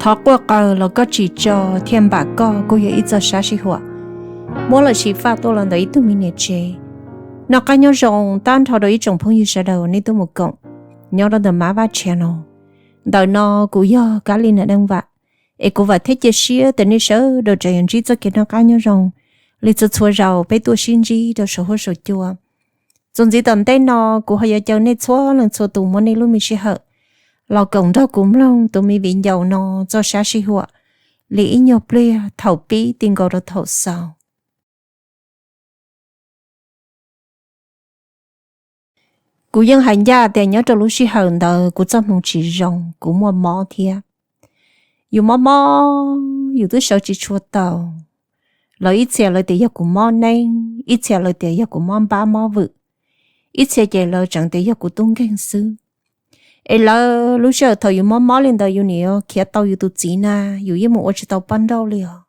Qhov quaj qw los koj tsis tso thiaj npam koj kuj yog ib txoj sab sij huam. Muab lawm xyiv faj tuaj los ntawm ib tug me niam tsev. Noj qab nyob zoo tag nrho rau ib tsoom phooj ywg sawv daws nej tuaj mus koom nyob rau ntawm Mab Vaj Tshiab no. Ntawm no kuv yog Kab Lis Nam Deej Vam, es kuv vam thiab cia siab tias nej sawv daws tseem yuav ntsib txoj kev noj qab nyob zoo li txhua txhua zaus peb tuaj sib ntsib rau saum huab saum cua. Txuas ntxiv tom ntej no kuv ho yuav caw nej txhua leej txhua tus muab nej lub me sij hawm los koom nrog kuv mloog tus me viv ncaus no txoj sab sij huam li ib nyuag pliag thaum pib ti nkaus rau thaum xaus. Kuv yeej hais ncaj tias nyob rau lub sij hawm ntawd kuv txoj hmoo tsis zoo, kuv muaj mob thiab. Yus mob mob yus twb sawv tsis tshua tau. Lawv ib txhia lawv tias yog kuv mob neeb, ib txhia lawv tias yog kuv mob npab mob vwm, ib txhia ces lawv tseem tias yog kuv tub nkeeg xwb. Es lawv lub sij hawm thaum yus mob mob li ntawd yus nim yuav khiav tau yus tus txiv na, yus yeej mus ua tsis tau poj nrauj li os.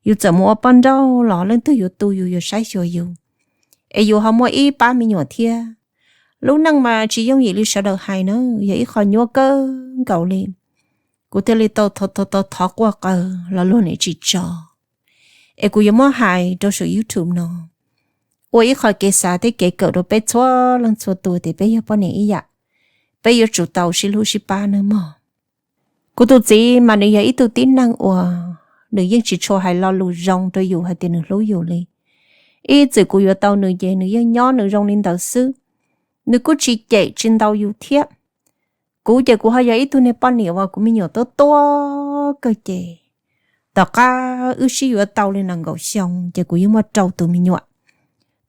Yus txawm mus ua poj nrauj los leej twg yuav tu yus yuav saib xyuas yus, es yus ho muaj ib pab me nyuam thiab. Lub neej mas tsis yooj yim li sawv daws hais na, yog ib qho nyuaj kawg nkaus li. Kuv thiaj li tau thov quaj qw los luag nim tsis tso. Es kuv yuav muab hais rau saum YouTube no ua ib qho kev xav thiab kev kawm rau peb txhua leej txhua tus tias peb yog poj niam ib yam, peb yuav tsum tau sib hlub sib pab nawb mog. Kuv tus txiv mas nws yog ib tug tib neeg uas nws yeej tsis tshua hais lo lus zoo rau yus hais tias nws hlub yus li. Ib txwm kuv yuav tau nws ces nws yeej nyob nws zoo li ntawd xwb. Nws kuj tsis cem tsis ntaus yus thiab. Kuv ces kuv ho yog ib tug niag poj niam uas kuv me nyuam tuab tuab kawg ces tom qab wb sib yuav tau li nees nkaum xyoo ces kuv yeej muaj rau tus me nyuam.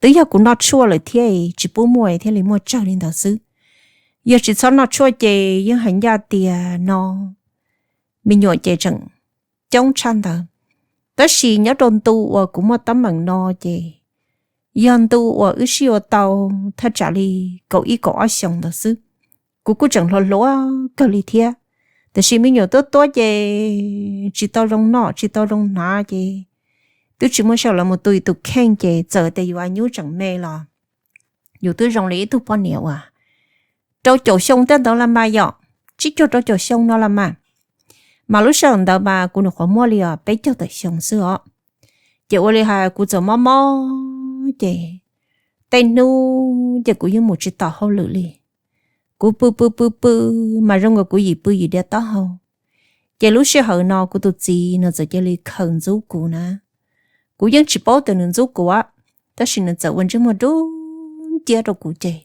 Twb yog kuv noj tshuaj lawm thiab tsis pub muaj thiaj li muaj tsawg li ntawd xwb. Yog tsis txhob noj tshuaj ces yeej hais ncaj tias no me nyuam ces tseem coob tshaj ntawd. Tab sis nyob rau ntu uas kuv muaj teeb meem no ces yog ntu uas wb sib yuav tau thaj tsam li kaum ib kaum ob xyoos ntawd xwb. Kuv kuj tseem hluas hluas kawg li thiab, tiam sis me nyuam tuab tuab ces tsis tau zoo noj tsis tau zoo hnav ces twb tsis muaj sij hawm los mus tu yus tus kheej ces txawm tias yus a nyuj tseem me los yus twb zoo li ib tug poj niam uas rau caum xyoo tej ntawd los mas yom, tsib caug rau caum xyoo no los mas. Mas lub sij hawm ntawd mas kuv nyuam qhuav muaj li os peb caug tawm xyoo xwb os. Ces ua li hais kuv txawm mob mob ces tej hnub ces kuv yeej mus tsis taus hauj lwm li. Kuv pw pw pw pw mas zoo nkaus kuv yim pw yim diav taub hau. Ces lub sij hawm no kuv tus txiv nws txawm cia li khaws ntxub kuv na. Kuv yeej tsis paub tias nws ntxub kuv, tab sis nws txawm ua ntsej muag dub nciab rau kuv ces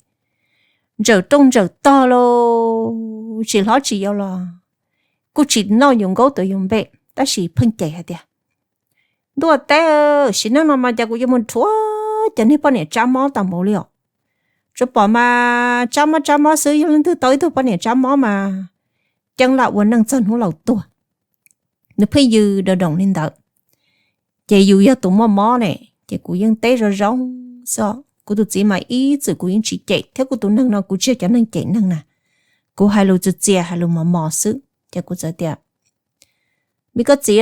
ntsawm rooj ntsawm tog los tsis hlob tsis yau los kuj tsis noj yus nkaub tuav yus npe, tab sis pheej cem hais tias ntuj teb, sim neej no mas cas kuv yuav mus nrhuav cov niag poj niam tsab mob tas npaum li os. Tsuas pom mas tsab mob tsab mob xwb, yog leej twg tau ib tug poj niam tsab mob mas ceeb lam ua neej txog hnub laus tuag. Nws pheej yws doos doos li ntawd. Ces yus yog tus muaj mob ne, ces kuv yeej teb zoo zoo xwb. Kuv tus txiv mas ib txwm kuv yeej tsis cem thiab, kuv tus neeg no kuv tsis yog cov neeg cem neeg na. Kuv hais lus txias txias hais lus mos mos xwb. Ces kuv txawm tias, me koj txiv,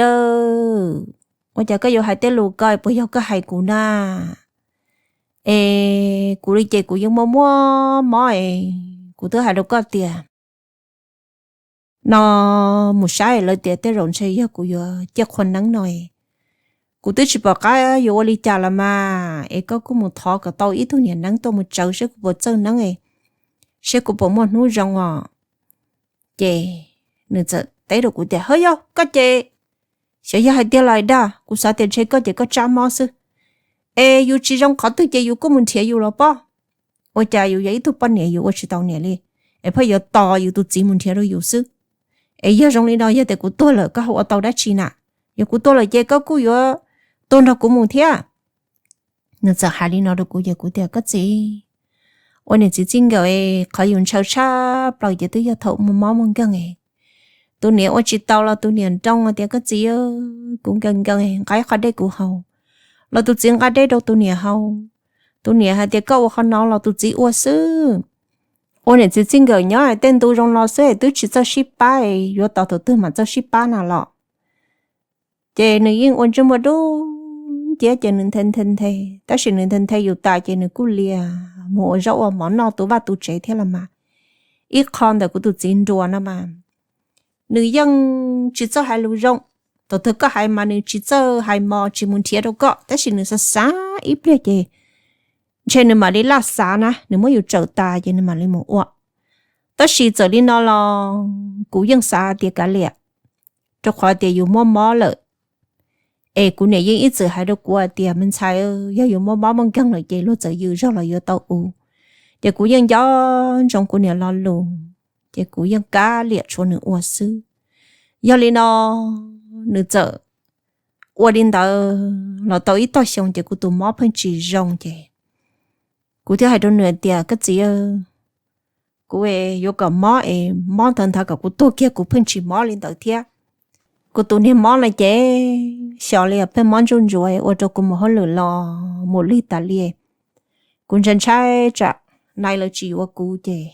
ua cas koj yuav hais tej lus ko, puas yog koj hais kuv na? Es kuv li ces kuv yeej muaj muaj mob es kuv twb hais rau koj tias no mus saib lawv tias tej zaum ntshe yog kuv yuav ciaj qhua neeb no es kuv twb tsis pom qab yuav ua li cas los mas, es koj kuj mus thov kom tau ib tug niam neeb tuaj mus tsawv saib kuv puas txawj neeb, saib kuv puas muaj hnub zoo os. Ces nws txawm teb rau kuv tias, ha yog koj ces xyov yog hais tiag los dag, kuv xav tias ntshe koj ces koj tsab mob xwb. Es yus tsis zoo qhov twg ces yus kuj mus nrhiav yus los pob. Ua cas yus yog ib tug poj niam yus ua tsis tau niam li, es pheej yuav tos yus tus txiv mus nrhiav rau yus xwb. Es yog zoo li no yog tias kuv tuag lawm koj ho ua tau dab tsi na? Yog kuv tuag lawm ces koj kuj yuav tuag nrog kuv mus thiab. Nws txawm hais li no rau kuv ces kuv tias, koj txiv, ua niam txiv txij nkawm, qhov yus ntshaw tshaj plaws ces twb yog thaum muaj mob muaj nkeeg. Tus niam ua tsis tau los tus niam nroo tias, koj txiv, kuv nkees nkees nqa ib qho dej kuv haus, los tus txiv nqa dej rau tus niam haus. Tus niam hais tias koj ua qhov no los tus txiv ua xwb. Ua niam txiv txij nkawm nyob tej ntu zoo no xwb es twb tsis txawj sib pab, yuav tos thaum twg mam txawj sib pab na los. Ces nws yeej ua ntsej muag dub nciab ces nws nthe nthe nthe, tab sis nws nthe nthe yus tas ces nws kuj lias mus ua zaub ua mov noj tu vaj tu tsev thiab los mas. Ib qho ntawm kuv tus txiv nruas no mas nws yeej tsis txawj hais lus zoo. Thaum twg koj hais mas nws tsis txawj hais mos, tsis mus nrhiav rau koj, tab sis nws xav xav ib pliag ces ntshe nws mam li laj xav na, nws muab yus tsawm tas ces nws mam li mus ua. Tab sis txawm li no los kuv yeej xav tias kav liam, rau qhov tias yus muaj mob lawm. Es kuv niam yeej ib txwm hais rau kuv hais tias me ntxhais, yog yus muaj mob muaj nkeeg lawm ces luag txawm yws zog los yuav tau u. Ces kuv yeej nco ntsoov kuv niam lo lus, ces kuv yeej kav liam tshuav nws ua xwb. Yog li no nws txawm ua li ntawd los tau ib tog xyoo ces kuv tus mob pheej tsis zoo ces kuv thiaj hais rau nws tias koj txiv, kuv yuav kom mob es mob ntawd ntawd kom kuv tuag kiag kuv pheej tsis mob li ntawd thiab. Kuv tus niag mob no ces xyov li pheej mob ntsuj ntsuav ua rau kuv mus hauj lwm los mus lig tas li. Kuv ntshai ntshai tsam nai lawv tsis yuav kuv ces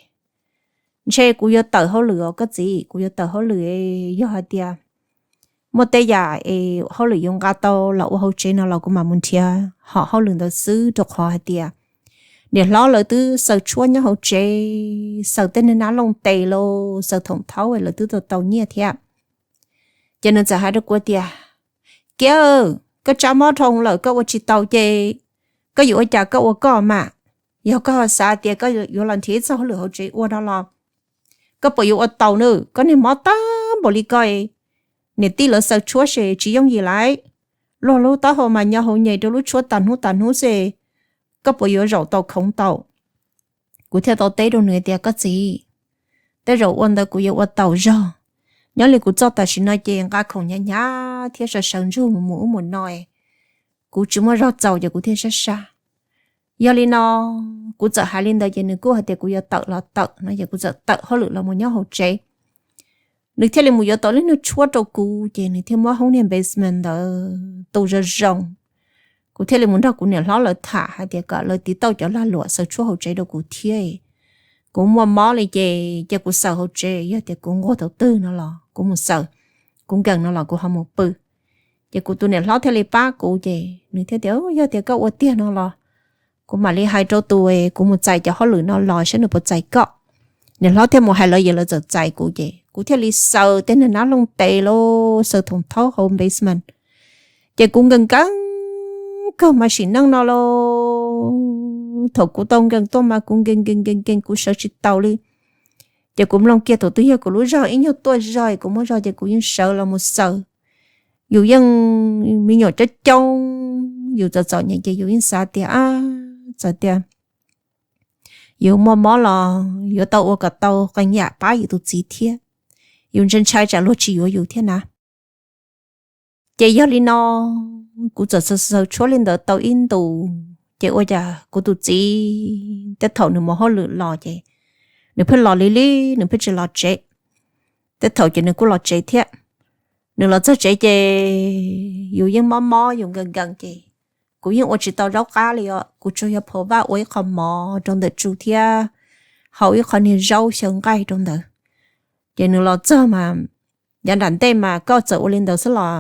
ntshe kuv yuav tawm hauj lwm os koj txiv, kuv yuav tawm hauj lwm. Yog hais tias muaj tej yam es hauj lwm yuav nqa tau los ua hauv tsev no los kuv mam mus nrhiav hom hauj lwm ntawd xwb, rau qhov hais tias niam hlob lawv twb xaws tshuab nyob hauv tsev, xaws tej niag nab looj tes los xaws thoom thaub lawv twb tau tau nyiaj thiab. Ces nws txawm hais rau kuv tias, Kiab, koj tsab mob dhau lawm koj ua tsis taus ces koj yuav ua cas koj ua koj mas. Yog koj ho xav tias koj yuav los nrhiav ib txoj hauj lwm hauv tsev ua no los koj puas yuav ua taus na? Koj niag mob tag npaum li ko, niam tij lawv xaws tshuab ces tsis yooj yim lawm. Luag lub taub hau mas nyo hau nyem rau lub tshuab tas hnub tas hnub xwb, koj puas yuav zaum tau khoov tau? Kuv thiaj tau teb rau nws tias, Koj txiv, tej zaum ua ntawd kuv yuav ua taus zog. Nyob li kuv txoj tam sim no ces nqa khoom hnyav hnyav thiab sawv sawv ntsug mus ub mus no, kuv tsis muaj zog txaus ces kuv thiaj sab sab. Yog li no kuv txawm hais li ntawd ces nws kuj hais tias kuv yuav tawm los tawm no ces kuv txawm tawm hauj lwm los mus nyob hauv tsev. Nws thiaj li mus yuav tau lub niag tshuab rau kuv ces nws thiaj muab hoob niag basement ntawd tu zoo zoo. Kuv thiaj li mus nrog kuv niam hlob lawv tham hais tias kom lawv tiv tauj cov lag luam xaws tshuab hauv tsev rau kuv thiab. Kuv muaj mob li ces cia kuv xaws hauv tsev, yog tias kuv nquag thaum twg no los kuv mus xaws, kuv nkees no los kuv ho mus pw. Ces kuv tus niam hlob thiaj li pab kuv ces nws thiaj tias, Yog tias koj ua tiag no los kuv mam li hais rau tus kuv mus txais cov hauj lwm no los saib nws puas txais koj. Niam hlob thiaj mus hais lawv ces lawv txawm txais kuv ces kuv thiaj li xaws tej niag nab looj tes los xaws thoom thaub hauv basement. Ces kuv nkees nkees kawg mas sim neej no los thaum kuv tau nkees tuaj mas kuv nkees nkees nkees nkees kuv sawv tsis taus li. Ces kuv mloog kiag thaum twg yog kuv lub zog ib nyuag tuaj zog kuv muaj zog ces kuv yeej sawv los mus xaws. Yus yeej me nyuam coob coob, yus txom txom nyem ces yus yeej xav tias, txawm tias yus muaj mob los yuav tau ua kom tau qee yam pab yus tus txiv thiab. Yus ntshai ntshai tsam luag tsis yuav yus thiab na. Ces yog li no kuv txawm xaws tshuab li ntawd tau ib ntus ces ua cas kuv tus txiv tej thaum nws mus hauj lwm los ces nws pheej los lig lig, nws pheej tsis los tsev. Tej thaum ces nws kuj los tsev thiab. Nws los txog tsev ces yus yeej mob mob yus nkees nkees ces kuv yeej ua tsis tau zaub qab li os, kuv tsuas yog phov vaj ua ib qho mov rau ntawm tsu thiab hau ib qho niag zaub xyaw nqaij rau ntawd. Ces nws los txog mas yav nram ntej mas koj txawm ua li ntawd xwb los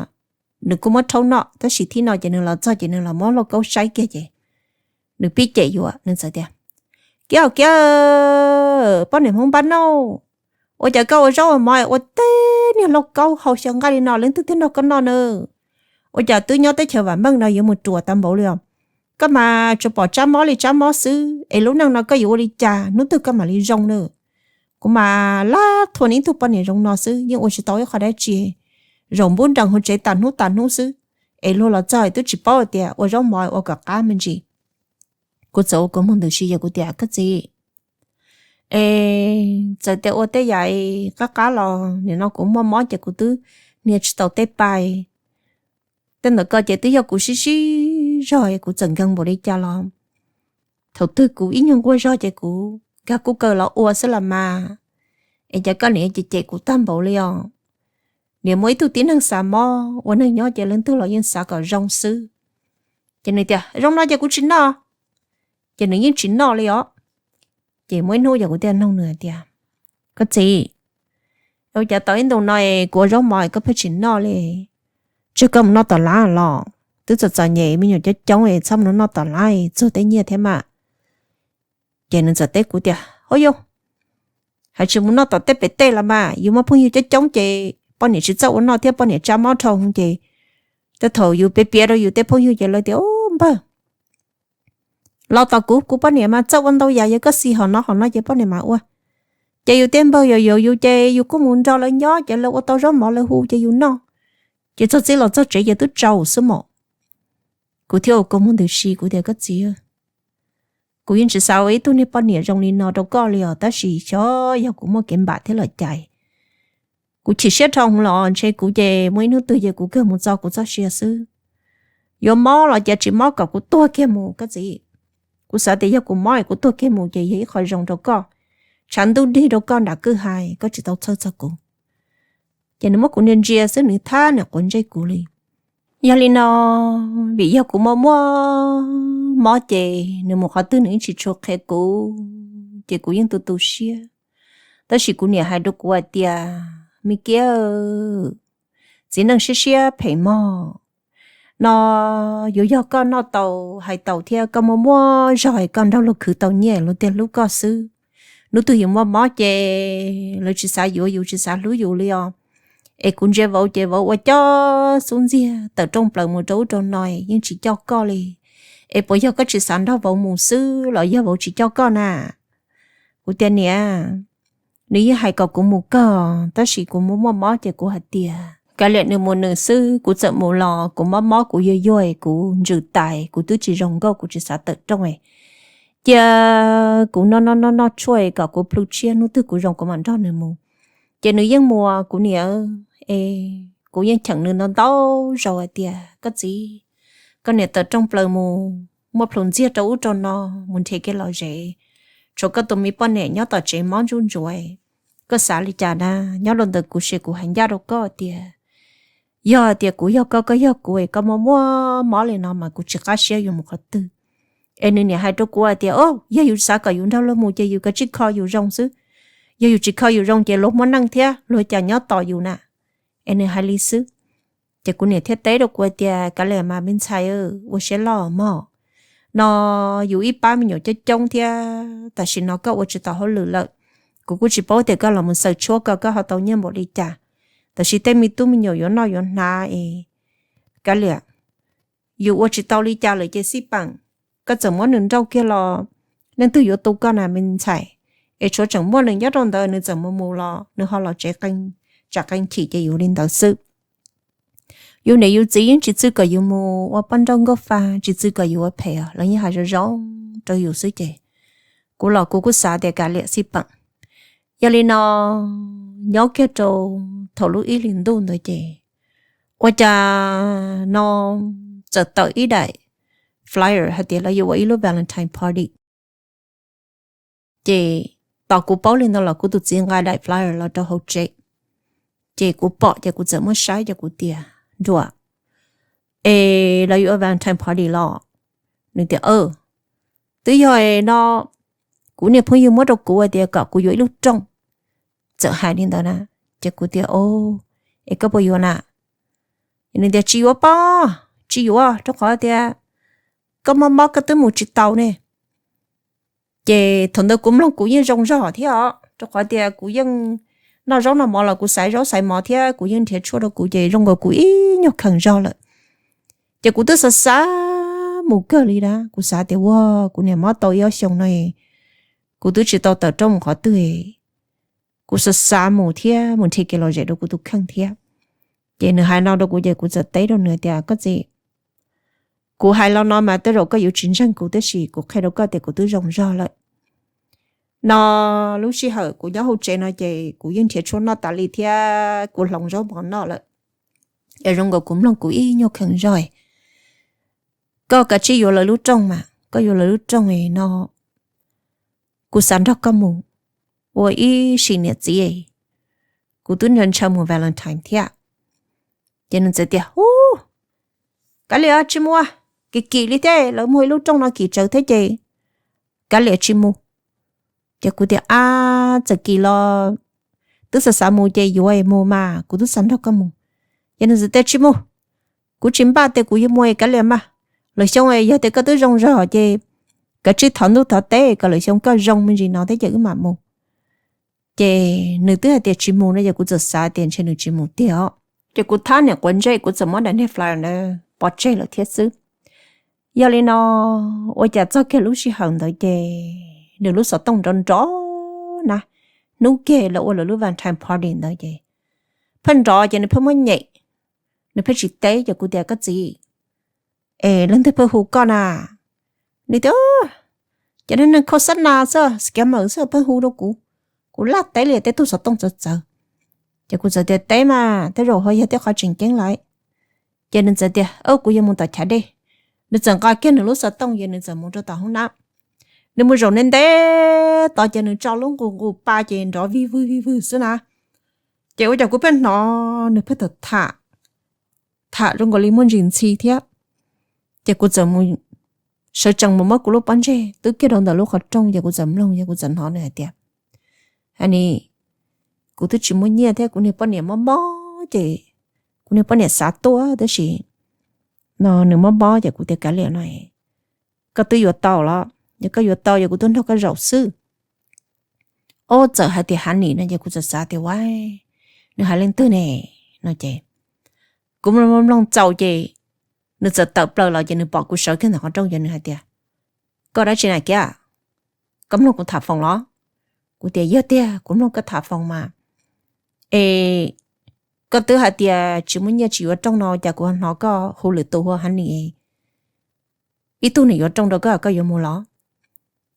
nws kuj muab rhaub noj, tab sis thib no ces nws los txog ces nws los muab lauj kaub saib kiag ces nws pib cem yus, nws txawm tias, Kiab, Kiab, poj niam Hmoob npab nauj, ua cas koj ua zaub ua mov ua tej niag lauj kaub hau xyaw nqaij li no leej twg thiaj nrog koj noj na? Ua cas twb nyob teb chaws vam meej no yuav mus ruam tag npaum li os? Koj mas tsuas pom tsab mob li tsab mob xwb es lub neej no koj yuav ua li cas hnub twg koj mam li zoo na? Kuv mas lab thua nws ib tug poj niam zoo no xwb yeej ua tsis tau ib qho dab tsi, zaum npub nrees hauv tsev tas hnub tas hnub xwb, es luag los txog twb tsis paub tias ua zaub mov ua kom qab me ntsis. Kuv txawm ua kua muag ntws si ces kuv tias, Koj txiv, es txawm tias ua tej yam qab qab los nim no kuv muaj mob ces kuv twb hnia tsis tau tej pa. Tej ntawd ko ces twb yog kuv sib sib zog kuv txawm nkees npaum li cas los thaum twg kuv ib nyuag nquag zog ces kuv nkag kuj kaw los ua xwb los mas. Es cas koj niam cem cem kuv tag npaum li os? Niam muaj ib tug tib neeg xav mob, ua neeg nyob ces leej twg los yeej xav kom zoo xwb. Ces nws tias, Zoo no ces kuv tsis noj. Ces nws yeej tsis noj li os. Ces muaj ib hnub ces kuv thiaj nug nws tias, Koj txiv, ua cas tau ib ntus no kuv ua zaub mov koj pheej tsis noj li? Tseg koj mus noj tom lav los? Twb txom txom nyem me nyuam coob coob txhob mus noj tom lav txug tej nyiaj thiab mas. Ces nws txawm teb kuv tias, Hov yog tsis mus noj tom tej pem tej los mas yus muaj phooj ywg coob coob ces poj niam tsis txawj ua noj thiab poj niam tsa mob dhau ces tej thaum yus piav piav rau yus tej phooj ywg ces lawv tias, Ub npawg, los tom kuv, kuv poj niam mas txawj ua ntau yam, yog koj xis hom no hom no ces poj niam mas ua. Ces yus tej npawg yuav yuav yus ces yus kuj mus nrog lawv nyob ces lawv ua tau zaub mov lawv hu ces yus noj. Ces txog txiv los txog tsev ces twb tsaus xwb mom. Kuv thiaj ua kua muag ntws si, kuv tias, Koj txiv, kuv yeej tsis xav ua ib tug niag poj niam zoo li no rau koj li os, tab sis xyov yog kuv muaj kev npam thiab los cas, kuv chim siab dhau los ntshe kuv ces muaj ib hnub twg ces kuv kawg mus txo kuv txoj sia xwb. Yuav mob los cia tsis mob kom kuv tuag kiag mus koj txiv. Kuv xav tias yog kuv mob es kuv tuag kiag mus ces yog ib qho zoo rau koj, tshav ntuj dig rau koj nram kwj ha, koj tsis tau txhawj txog kuv. Ces nws muab kuv ntsia ntsia xwb nws thab nws quav ntsej kuv li. Yog li no, vim yog kuv muaj muaj mob ces nws mus qhov twg nws yeej tsis tshua qhia kuv ces kuv yeej tu tu siab. Tab sis kuv niam hais rau kuv hais tias, Me Kiab, txiv neej siab siab phem mog, no yuav yog koj noj tau hais tau thiab koj muaj muaj zog es koj nrog luag khwv tau nyiaj luag thiaj hlub koj xwb. Hnub twg yus muaj mob ces lawv tsis xav yuav yus tsis xav hlub yus li os. Es kuv ntsia vauv ces vauv ua cov xub ntxiag tawm rooj plaws mus rau ub rau no yeej tsis coj koj li. Es puas yog koj tsis xav nrog vauv mus xwb los yog vauv tsis coj koj na? Kuv tias, Niam, nws yeej hais kom kuv mus kawg tab sis kuv muaj muaj mob ces kuv hais tias kav liam nws mus nws xwb, kuv txawm mus los kuv mob mob kuv yuag yuag kuv ntsws tais kuv twb tsis zoo nkauj kuv tsis xav tawm rooj. Cia kuv noj noj noj noj tshuaj kom kuv plhu tshiab hnub twg kuv zoo kuv mam nrog nws mus. Ces nws yeej mus kuv niam, es kuv yeej cheem nws ntau ntau zaus hais tias koj txiv, koj niam tawm rooj plaws mus muaj plhus ntxiag rau ub rau no mus nrhiav kev lom zem, tshuav koj tus me poj niam nyob tom tsev mob ntsuj ntsuav, koj xav li cas na? Nyob rau ntawm kuv ces kuv hais ncaj rau koj tias yog tias kuv yog koj koj yog kuv es koj muaj muaj mob li no mas kuv tsis qab siab yuav mus qhov twg. Es nws niam hais rau kuv hais tias, O, yog yus xav kom yus nrog luag mus ces yus kav tsij kho yus zoo xwb. Yog yus tsis kho yus zoo ces luag muaj neej thiab luag cas nyob tos yus na. Es nws hais li xwb. Ces kuv niam thiaj teb rau kuv hais tias kav liam mas me ntxhais, ua siab loj mog, no yus ib pab me nyuam coob coob thiab tam sim no koj ua tsis tau hauj lwm lawm. Kuv kuj tsis paub tias koj los mus xaws tshuab koj koj ho tau nyiaj npaum li cas. Tam sim tej me tub me nyuam yuav noj yuav hnav es kav liam, yus ua tsis tau li cas lawm ces xij peem, koj txawm muab nws nrauj kiag los leej twg yuav tu koj na me ntxhais? Es tshuav tseem muaj nws nyob rau ntawd nws txawm mus mus los nws ho los tsev qee, tsam qee chim ces yus li ntawd xwb. Yus niam yus txiv yeej tsis txwj kom yus mus ua poj nrauj nkauj fa, tsis txwj kom yus ua phem, lawv yeej hais zoo zoo rau yus xwb ces kuv los kuv kuj xav tias kav liam xij peem. Yog li no, nyob kiag rau thaum lub ib hlis ntuj ntawd ces ua cas no txawm tawm ib daim flyer hais tias lawv yuav ua ib lub Valentine party. Ces tos kuv paub li ntawd los kuv tus txiv nqa daim flyer los rau hauv tsev. Ces kuv pom ces kuv txawm muab saib ces kuv tias, Nruam, es lawv yuav ua Valentine party los? Nws tias, Twb yog no, kuv niag phooj ywg muab rau kuv tias kom kuv yuav ib lub rooj. Txawm hais li ntawd na, ces kuv tias, O, es koj puas yuav na? Nws tias, Tsis yuav pob, tsis yuav rau qhov tias koj mob mob koj twb mus tsis taus ne. Ces thaum ntawd kuv mloog kuv yeej zoo zog thiab os, rau qhov tias kuv yeej noj zaub noj mov los kuv xaiv zaub xaiv mov thiab kuv yeej nrhiav tshuaj rau kuv ces zoo nkaus kuv ib nyuag khees zog lawm. Ces kuv twb xav xav mus kawg li na, kuv xav tias ua kuv niam mob tau ib ob xyoos no, kuv twb tsis tau tawm rooj mus qhov twg, kuv xav xav mus thiab mus nrhiav kev lom zem rau kuv tus kheej thiab. Ces nws hais no rau kuv ces kuv txawm teb rau nws tias, Koj txiv, kuv hais los no mas tej zaum koj yuav tsis ntseeg kuv tab sis kuv qhia rau koj tias kuv twb zoo zog lawm. No lub sij hawm kuv nyob hauv tsev no ces kuv yeej nrhiav tshuaj noj tas li thiab kuv hloov zaub mov noj lawm. Es zoo nkaus kuv mloog kuv ib nyuag khees zog. Koj kav tsij yuav lawv lub rooj mas, koj yuav lawv lub rooj no, kuv xav nrog koj mus ua ib sim niam txiv, kuv twb ntshaw ntshaw mus Valentine thiab. Ces nws txawm tias, Ub, kav liam tsis mus, kim kim li thiab, lawv muag ib lub rooj no kim tsawv thiab ces kav liam tsis mus. Ces kuv tias, Ab, txawm kim los twb xav xav mus ces yuav mus mas, kuv twb xav nrog koj mus. Ces nws txawm tias, Tsis mus, kuv tsis npaj tias kuv yuav mus, kav liam mas, lwm xyoo yog tias koj twb zoo zog ces kav tsij thov ntuj thov teb kom lwm xyoo koj zoo me ntsis no thiab ces wb mam mus. Ces nws twb hais tias tsis mus no ces kuv txawm xav tias ntshe nws tsis mus tiag os. Ces kuv thab niam quav ntsej, kuv txawm muab daim niag flyer ntawd pov tseg lawm thiab xwb. Yog li no, ua cas txog kiag lub sij hawm ntawd ces nws lub xov tooj nrov nrov na, hnub kiag lawv ua lawv lub Valentine party ntawd ces pheej nrov ces nws pheej muab nyem, nws pheej tsis teb ces kuv tias koj txiv, es leej twg pheej hu koj na? Nws tias cov neeg khauj xab nas xwb, scammer xwb pheej hu rau kuv, kuv laj teb li tej tug xov tooj txawv txawv. Ces kuv txawm tias teb mas tej zaum ho yog tej qhov tseem ceeb lawm. Ces nws txawm tias kuv yuav mus tom chav dej. Nws txawm nqa kiag nws lub xov tooj ces nws txawm mus rau tom hoob nab. Nws mus zaum ntev ntev tod ces nws tso lub nqus nqus pa ces nrov vij vwg vij vwg xwb na. Ces ua cas kuv pheej hnov nws pheej tham, tham zoo nkaus li muaj ntsis ntxhi thiab. Ces kuv txawm mus, sawv tsees mus muab kuv lub pob ntseg twb kiag rau ntawm lub qhov rooj ces kuv txawm mloog ces kuv txawm hnov nws hais tias, Honey, kuv twb tsis muaj nyiaj thiab kuv niag poj niam mob mob ces kuv niag poj niam xav tuaj tab sis no nws mob mob ces kuv tias kav liam no, koj twb yuav tau los? Yog koj yuav tau ces kuv tuaj nrog koj zaum xwb. Ob txawm hais tias honey no ces kuv txawm xav tias ua, nws hais leej twg ne? No ces kuv mloog mloog txaus ces nws txawm tawm plaws los ces nws pom kuv sawv kiag ntawm qhov rooj ces nws hais tias, koj dab tsi na kiab? Koj mloog kuv tham foos los? Kuv tias yog tiag, kuv mloog koj tham foos mas. Es koj twb hais tias tsis muaj nyiaj tsis yuav rooj no cas kuv hnov koj hu lwm tus ua honey, ib tug nws yuav rooj rau koj, koj yuav mus los?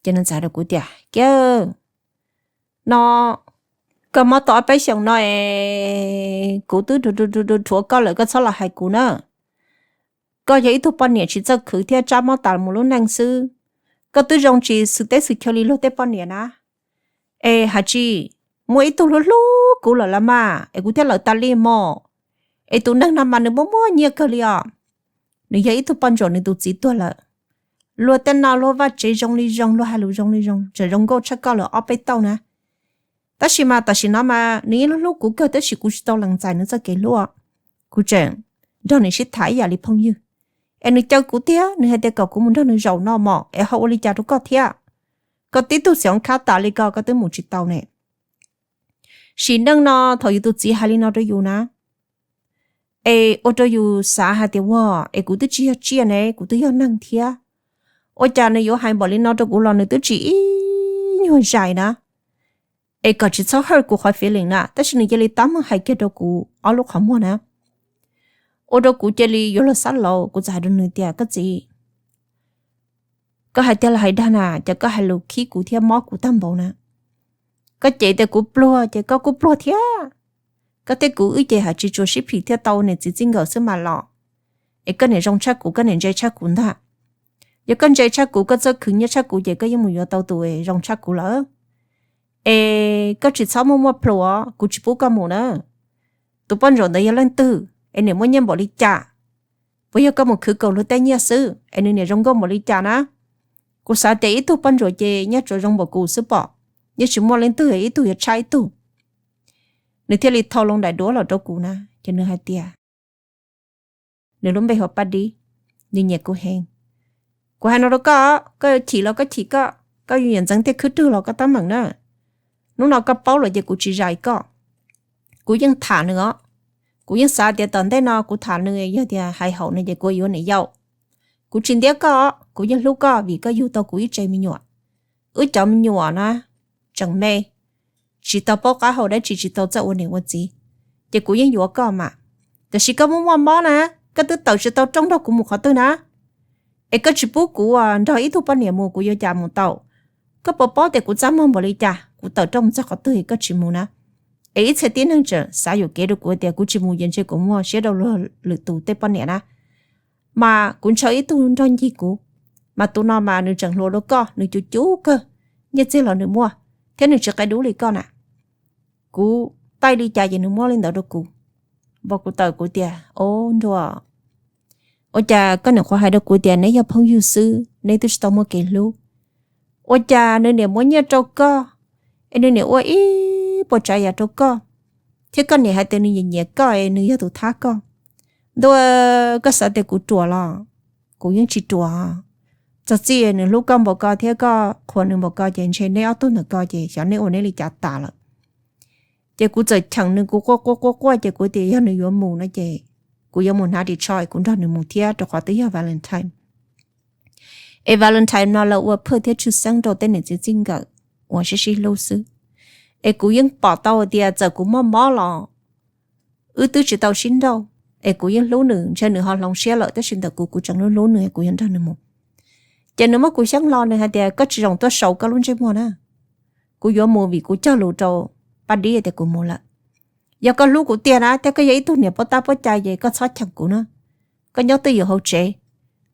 Ces nws txawm hais rau kuv tias kiab, no koj mob tau ob peb xyoos no es kuv twb rhuav koj lawm, koj txhob los hais kuv na. Koj yog ib tug poj niam tsis txawj khwv thiab tsab mob tas mus lub neej xwb. Koj twb zoo tsis xwm teb xwm chaw li luag tej poj niam na. Es hais tsis, muaj ib tug hlub hlub kuv lawm los mas es kuv thiaj lawv tas li mog. Es tus neeg no mas nws muaj muaj nyiaj kawg li os. Nws yog ib tug poj ntsuam, nws tus txiv tuag lawm. Luag tej no luag vaj tsev zoo li zoo, luag hais lus zoo li zoo, tseem zoo nkauj tshaj koj lawm ob peb tauj na. Tab sis mas tam sim no mas nws yeej hlub hlub kuv kawg tab sis kuv tsis tau lees txais nws txoj kev hlub. Kuv tseem nrog nws sib tham ib yam li phooj ywg. Es nws caw kuv tiag, nws hais tias kom kuv mus nrog nws zaum no mog es ho ua li cas rau koj thiab? Koj tib tug xyov khab tas li ko koj twb mus tsis tau ne. Sim neej no thaum yus tus txiv hais li no rau yus na, es ua rau yus xav hais tias ua, es kuv twb tsis yog tsiaj ne, kuv twb yog neeg thiab. Ua cas nws yuav hais npaum li no rau kuv los nws twb tsis ib nyuag zais na. Es kom tsis txhob hurt kuv qhov feeling na, tab sis nws cia li tab meeg hais kiag rau kuv ob lub qhov muag na. Ua rau kuv cia li yuav luag xab laus, kuv txawm hais rau nws tias koj txiv, koj hais tiag los hais dag na, cas koj hais lus khib kuv thiab mob kuv tag npaum na. Koj cem tias kuv pluag ces koj kuj pluag thiab. Koj thiab kuv wb ces hais tsis tshua sib phim thiab tau niam txiv txij nkawm xwb mas los. Es koj niam zoo tshaj kuv, koj niam ntse tshaj kuv ntag. Yog koj ntse tshaj kuv, koj txawj khwv nyiaj tshaj kuv ces koj yeej mus yuav tau tus zoo tshaj kuv lawm. Es koj tsis txhob muaj muaj plhus os, kuv tsis pub koj mus na. Tus poj ntsuam ntawd yog leej twg es niam muaj nyiaj npaum li cas? Puas yog koj mus khwv kaum luag tej nyiaj xwb es nws niam zoo nkauj npaum li cas na? Kuv xav tias ib tug poj ntsuam ces nyob tsuas zoo npaum kuv xwb pom, yeej tsis muaj leej twg ib tug yuav tshaj ib tug. Nws thiaj li thau loo daim duab los rau kuv na, ces nws hais tias, nws lub npe hu ua Paj Dib, nws nyiam kuv heev. Kuv hais no rau koj, koj yuav chim los koj chim koj, koj yuav ntxeev tiaj khwb rwg los koj tab meem na. Hnub no koj paub lawm ces kuv tsis zais koj. Kuv yeej tham nws os. Kuv yeej xav tias tom ntej no kuv tham nws yog tias hais haum nws ces kuv yuav niam yau. Kuv tsis ntiab koj, kuv yeej hlub koj vim koj yug tau kuv ib tsev me nyuam. Wb cov me nyuam na, tseem me, tsis tau paub qab hau dab tsi, tsis tau txawj ua niam ua txiv, ces kuv yeej yuav koj mas. Tiam sis koj muaj muaj mob na, koj twb tawm tsis tau rooj nrog kuv mus qhov twg na. Es koj tsis pub kuv nrog ib tug poj niam mus kuv yuav cas mus tau? Koj puas paub tias kuv txaj muag npaum li cas, kuv tawm rooj mus txog qhov twg koj tsis mus na? Es ib txhia tib neeg tseem xav yuam kev rau kuv tias kuv tsis mus ces ntshe kuv muaj siab rau luag lwm tus tej poj niam na. Mas kuv ntshaw ib tug nrog ncig kuv, mas tus no mas nws tseem hluas dua koj, nws cuv cuv kawg, nyiaj txiag los nws muaj, thiab nws tsis qia dub li koj na. Kuv taij li cas ces nws muab li ntawd rau kuv. Npau kuv tawm kuv tias, o nruas, ua cas koj niam qhuav hais rau kuv tias neb yog phooj ywg xwb, neb twb tsis tau muaj kev hlub? Ua cas nws niam muab nyiaj rau koj, es nws niam ua ib puas tsav yam rau koj, thiab koj niam hais tias nws nyiam nyiam koj es nws yog tus thab koj? Ntuj, koj xav tias kuv ruam los? Kuv yeej tsis ruam. Txog txij nws hlub koj npaum ko thiab koj qhuas nws npaum ko ces ntshe neb ob tug ntawm ko ces xyov neb ua neb li cas tas lawm. Ces kuv txawm cheem nws, kuv quaj quaj quaj quaj ces kuv tias yog nws yuav mus no ces kuv yuav mus hnav ris tsho es kuv nrog nws mus thiab rau qhov twb yog Valentine. Es Valentine no lawv ua phaj thiab tshwj xeeb rau tej niam txiv txij nkawm uas sib sib hlub xwb. Es kuv yeej pom tau tias txawm kuv muaj mob los wb twb tsis tau sib nrauj, es kuv yeej hlub nws, ntshe nws ho hloov siab lawm tab sis ntawm kuv kuv tseem hlub hlub nws, kuv yuav nrog nws mus. Ces nws muab kuv xyeeb los, nws hais tias koj tsis zoo tuaj sau koj lub ntsej muag na. Kuv yuav mus vim kuv cog lus rau Paj Dib tias kuv mus lawm. Yog koj hlub kuv tiag na, thiab koj yog ib tug niam pab tab pab cai ces koj txhob cheem kuv na. Koj nyob twj ywm hauv tsev,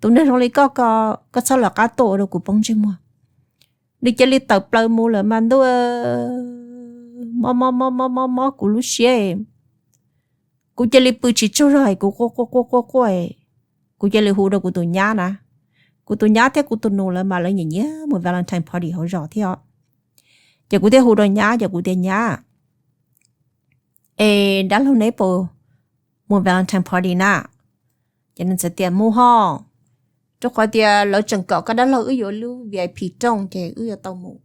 tus neeg zoo li koj ko, koj txhob lawv qab tuaj ua rau kuv poob ntsej muag. Nws cia li tawm plaws mus lawm mas ntuj, mob mob mob mob mob mob kuv lub siab. Kuv cia li pw tsis tsaug zog es kuv quaj quaj quaj quaj quaj, kuv cia li hu rau kuv tus nyab na. Kuv tus nyab thiab kuv tus nus lawv mas lawv nyiam nyiam mus Valentine party hauv zos thiab os. Ces kuv thiaj hu rau nyab ces kuv tias nyab, es dab laug neb puas mus Valentine party na? Ces nws txawm tias mus ho, rau qhov tias lawv tseem kom koj dab laug wb yuav lub V I P room ces wb yuav tau mus.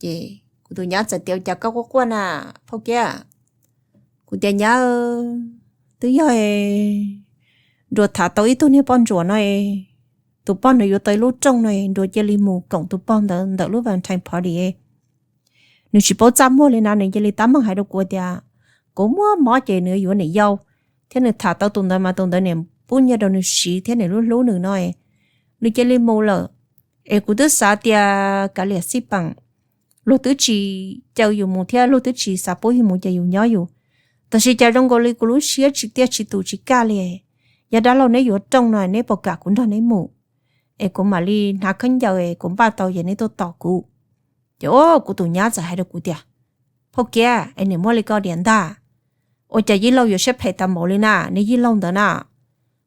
Ces kuv tus nyab txawm tias ua cas koj quaj quaj na phauj kiab? Kuv tias nyab, twb yog Nruas tham tau ib tug niag poj ntsuam no, tus pog nws yuav tau ib lub room no, Nruas cia li mus koom tus pog ntawd ntawm lub Valentine party. Nws tsis paub txaj muag li na, nws cia li tab meeg hais rau kuv tias kuv muaj mob ces nws yuav niam yau, thiab nws tham tau tus ntawd mas tus ntawd niam pub nyiaj rau nws siv thiab niam hlub hlub nws no, nws cia li mus lawm. Es kuv twb xav tias kav liam xij peem, luag twb tsis caw yus mus thiab luag twb tsis xav pub yus mus ces yus nyob yus. Tab sis cas zoo nkaus li kuv lub siab tsis tiaj tsis tus tsis kaj li. Yog dab laug neb yuav room no neb puas kam kuv nrog neb mus, es kuv mam li hnav khaub ncaws es kuv npaj tau ces neb tuaj tos kuv. Ces kuv tus nyab txawm hais rau kuv tias phauj kiab, es niam muaj li ko diam ntag, ua cas yij laug yuav siab phem tas npaum li na, niag yij laug ntawd na.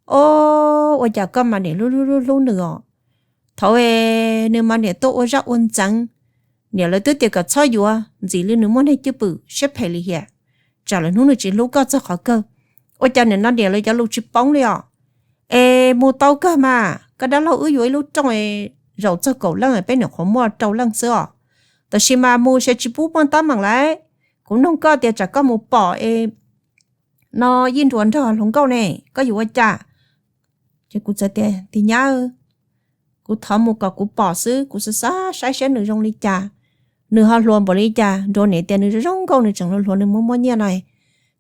Os, ua cas koj mas niam hlub hlub hlub nws os. Thaum nws mas niam tuaj ua zaj ua ntxeev, niam lawv twb tias kom txhob yuav, ntxim li nws muaj niag cwj pwm siab phem li hiam, tsam lawm hnub nws tsis hlub koj txog qhov kawg. Ua cas niam no niam lawv cov lus tsis poob li os. Es mus tau kawg mas, koj dab laug wb yuav ib lub rooj zaum txog kaum leej peb niam qhuav muaj rau leej xwb os. Tab sis mas mus ces tsis pub muaj teeb meem lauj. Kuv nug koj tias tsam koj mus pom es no Yij Nruas nrog hluas nkauj ne, koj yuav ua cas? Ces kuv txawm tias tis nyab, kuv thov mus kom kuv pom xwb, kuv xav xav saib saib nws zoo li cas, nws ho hluas npaum li cas. Nruas niam tias nws zoo nkauj, nws tseem hluas hluas, nws muaj muaj nyiaj no,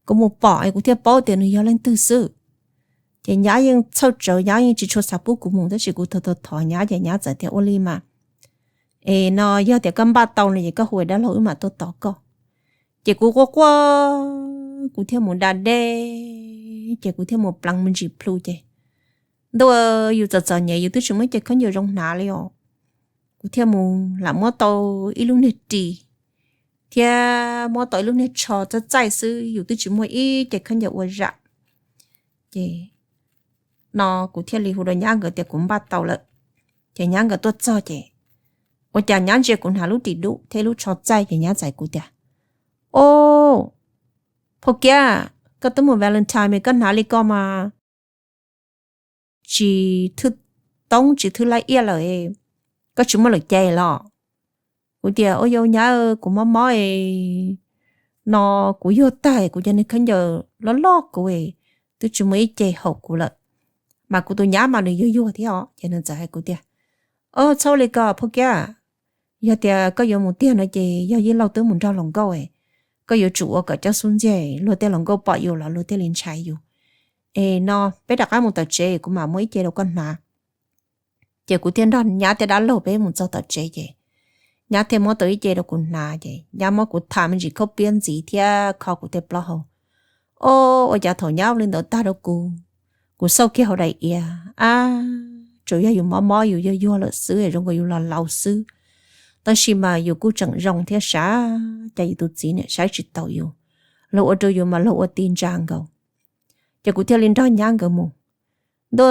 kuv mus pom es kuv thiaj paub tias nws yog leej twg xwb. Ces nyab yeej txhawj tsawv, nyab yeej tsis tshua xav pub kuv mus, tab sis kuv thov thov thov nyab ces nyab txawm tias ua li mas, es no yog tias koj npaj tau no ces koj hu dab laug wb mam tuaj tos koj. Ces kuv quaj quaj, kuv thiaj mus da dej, ces kuv thiaj mus pleev me ntsis plhu ces ntuj, yus txom txom nyem yus twb tsis muaj ib ce khaub ncaws zoo hnav li os. Kuv thiaj mus lam muab tau ib lub niag ris thiab muab tau ib lub niag tsho txaij txaij xwb, yus twb tsis muaj ib ce khaub ncaws ua zam. Ces no kuv thiaj li hu rau nyab nkawd tias kuv npaj tau lawm. Ces nyab nkawd tuaj txog ces ua cas nyab ntsia kuv hnav lub ris dub thiab lub tsho txaij ces nyab txais kuv tias, O, phauj kiab, koj twb mus Valentine mas koj hnav li ko mas tsis thwj toob tsis thwj laj iaj lawm, koj tsis muaj lwm ce los? Kuv tias ua yau nyab, kuv mob mob no, kuv yuag tag kuv cov niag khaub ncaws loj loj kuv twb tsis muaj ib ce haum kuv lawm. Mas kuv tus nyab mas nws yuag yuag thiab os, ces nws txawm hais kuv tias, O, txhob li ko phauj kiab, yog tias koj yuav mus tiag no ces yog Yij Lauj twb mus nrog hluas nkauj, koj yuav tsum ua kom coj xub ntiag, luag tej hluas nkauj pom yus los luag thiaj li ntshai yus. Es no peb rov qab mus tom tsev kuv mam muab ib ce rau koj hnav. Ces kuv thiaj nrog nyab thiab dab laug peb mus txog tom tsev ces nyab thiaj muab tau ib ce rau kuv hnav ces nyab muab kuv tham me ntsis khaub piab ntxiv thiab kho kuv tej plaub hau. O, ua cas thaum nyab ua li ntawd tag rau kuv, kuv xauj kiag hauv daim iav, ab, tsuas yog yus mob mob yus yuag yuag lawm xwb, zoo nkaus yus los laus xwb. Tab sis mas yus kuj tseem zoo thiab sav, cas yus tus txiv niam saib tsis taus yus, luag ua rau yus mas luag ua ti ntsa nkaus. Ces kuv thiaj li nrog nyab nkawd mus. Ntuj,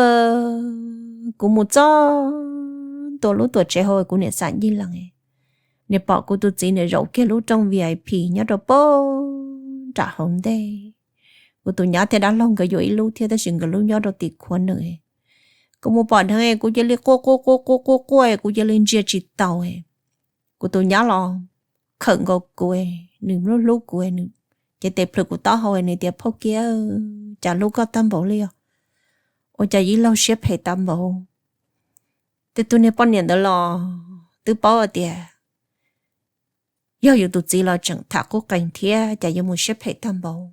kuv mus txog ntua lub tuam tsev hauv kuv niam xam ncig lees, niam pom kuv tus txiv niam zaum kiag lub rooj V I P nyob rau pem nram hauv ntej. Kuv tus nyab thiab dab laug nkawd yuav ib lub thiab tab sis nkawd lub nyob rau tim khua nws. Kuv mus pom dheev kuv cia li quaj quaj quaj quaj quaj quaj, kuv cia li ntsia tsis taus. Kuv tus nyab los khawm nkaus kuv, nws hlub hlub kuv, ces tes plhws kuv taub hau nws tias, Phauj Kiab, cas hlub koj tag npaum li os, ua cas Yij Lauj siab phem tag npaum. Tej tug niag poj niam ntawd los twb paub tias yog yus tus txiv los tseem tham qub qees thiab, cas yuav mus siab phem tag npaum.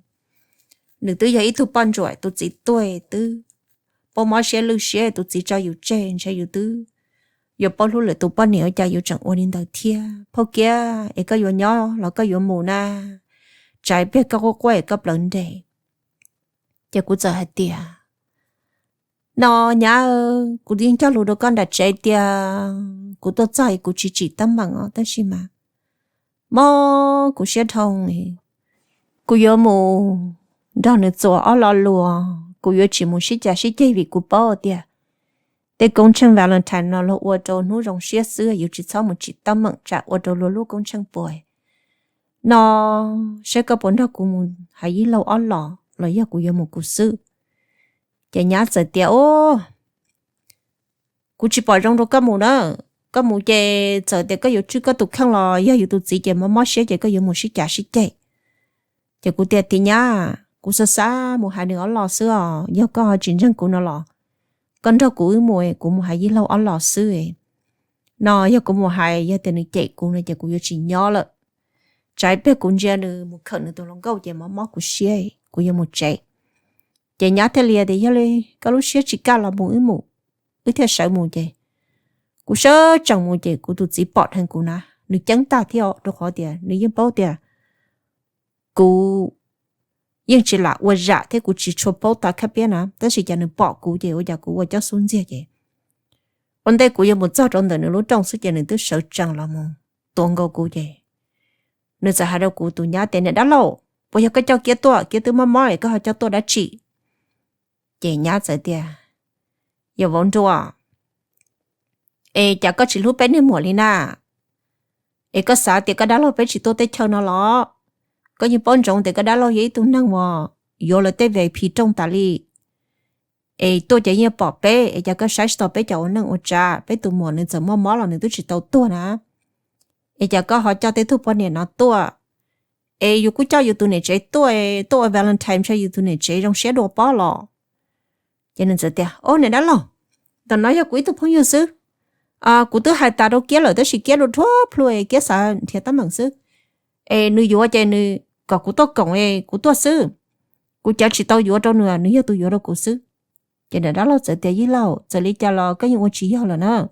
Nws twb yog ib tug poj ntsuam, tus txiv tuag twb paub mob siab lwj siab, tus txiv tso yus tseg, ntshe yus twb yuav paub hlub lwm tus poj niam, ua cas yus tseem ua li ntawd thiab. Phauj Kiab, es koj yuav nyob los koj yuav mus na? Tsam pliag koj quaj quaj es koj plawv nres. Ces kuv txawm hais tias, No nyab, kuv yeej cog lus rau koj nram tsev tias kuv tuaj txog kuv tsis tsim teeb meem os, tab sis mas mob kuv siab dhau, kuv yuav mus nrog nws txuas ob lo lus, kuv yuav tsis mus sib cav sib ceg vim kuv paub tias tej koob tsheej Valentine no luag ua rau hnub zoo siab xwb, yus tsis txhob mus tsim teeb meem tsam ua rau luag lub koob tsheej puas. No saib koj puas nrog kuv mus hais Yij Lauj ob los los yog kuv yuav mus kuv xwb. Ces nyab txawm tias, Kuv tsis pom zoo rau koj mus na, koj mus ces txawm tias koj yuav tswj koj tus kheej los yog yus tus txiv ces mob mob siab ces koj yuav mus sib cav sib ceg. Ces kuv tias, Tis nyab, kuv xav xav mus hais nws ob los xwb os, yog koj ho tsis ntseeg kuv no los koj nrog kuv wb mus, kuv mus hais Yij Lauj ob los xwb. No yog kuv mus hais yog tias nws cem kuv no ces kuv yuav tsis nyob lawm. Tsam ib pliag kuv ntsia nws mus khawm nws tus hluas nkauj ces mob mob kuv siab, kuv yuav mus tsev. Ces nyab thiaj li tias, Yog li koj lub siab tsis kaj los mus wb mus, wb thiaj sawv mus. Ces kuv sawv tsees mus ces kuv tus txiv pom dheev kuv na, nws ceeb tag thiab rau qhov tias nws yeej paub tias kuv yeej tsis lam ua zam thiab kuv tsis tshua paub tas khab piab na, tab sis cas nws pom kuv ces ua cas kuv ua cov xub ntxiag ces ua ntej kuv yuav mus txog rau ntawm nws lub rooj xwb ces nws twb sawv tsees los mus tuav nkaus kuv ces nws txawm hais rau kuv tus nyab tias, Niam dab laug, puas yog koj coj Kiab tuaj? Kiab twb mob mob es koj ho coj tuaj dab tsi? Ces nyab txawm tias, Yog vauv Nruas, es cas koj tsis hlub peb niag muam li na? Es koj xav tias koj dab laug peb tsis tuaj teb chaws no los? Koj yeej paub ntsoov tias koj dab laug yog ib tug neeg uas yuav lawv tej VIP rooj tas li. Es tuaj ces yeej pom peb, es cas koj saib tsis taus peb cov ua neej ua tsav? Peb tus muam nws txawm mob mob los nws twb tsis tau tuag na, es cas koj ho coj tej tug poj niam no tuaj? Es yus kuj coj yus tus niam tsev tuaj, tuaj ua Valentine ntshe yus tus niam tsev zoo siab dua pob los. Ces nws txawm tias, Au niam dab laug, ntawm no yog kuv ib tug phooj ywg xwb, kuv twb hais tas rau Kiab lawm tab sis Kiab dua dhuav plhu, Kiab xav nrhiav teeb meem xwb. Es nws yuav ces nws kom kuv tuaj koom, kuv tuaj xwb. Kuv cav tsis tau yuav rau nws, nws yog tus yuav rau kuv xwb. Ces niam dab laug txawm tias, Yij laug, txawm li cas los koj yeej ua tsis yog lawm na.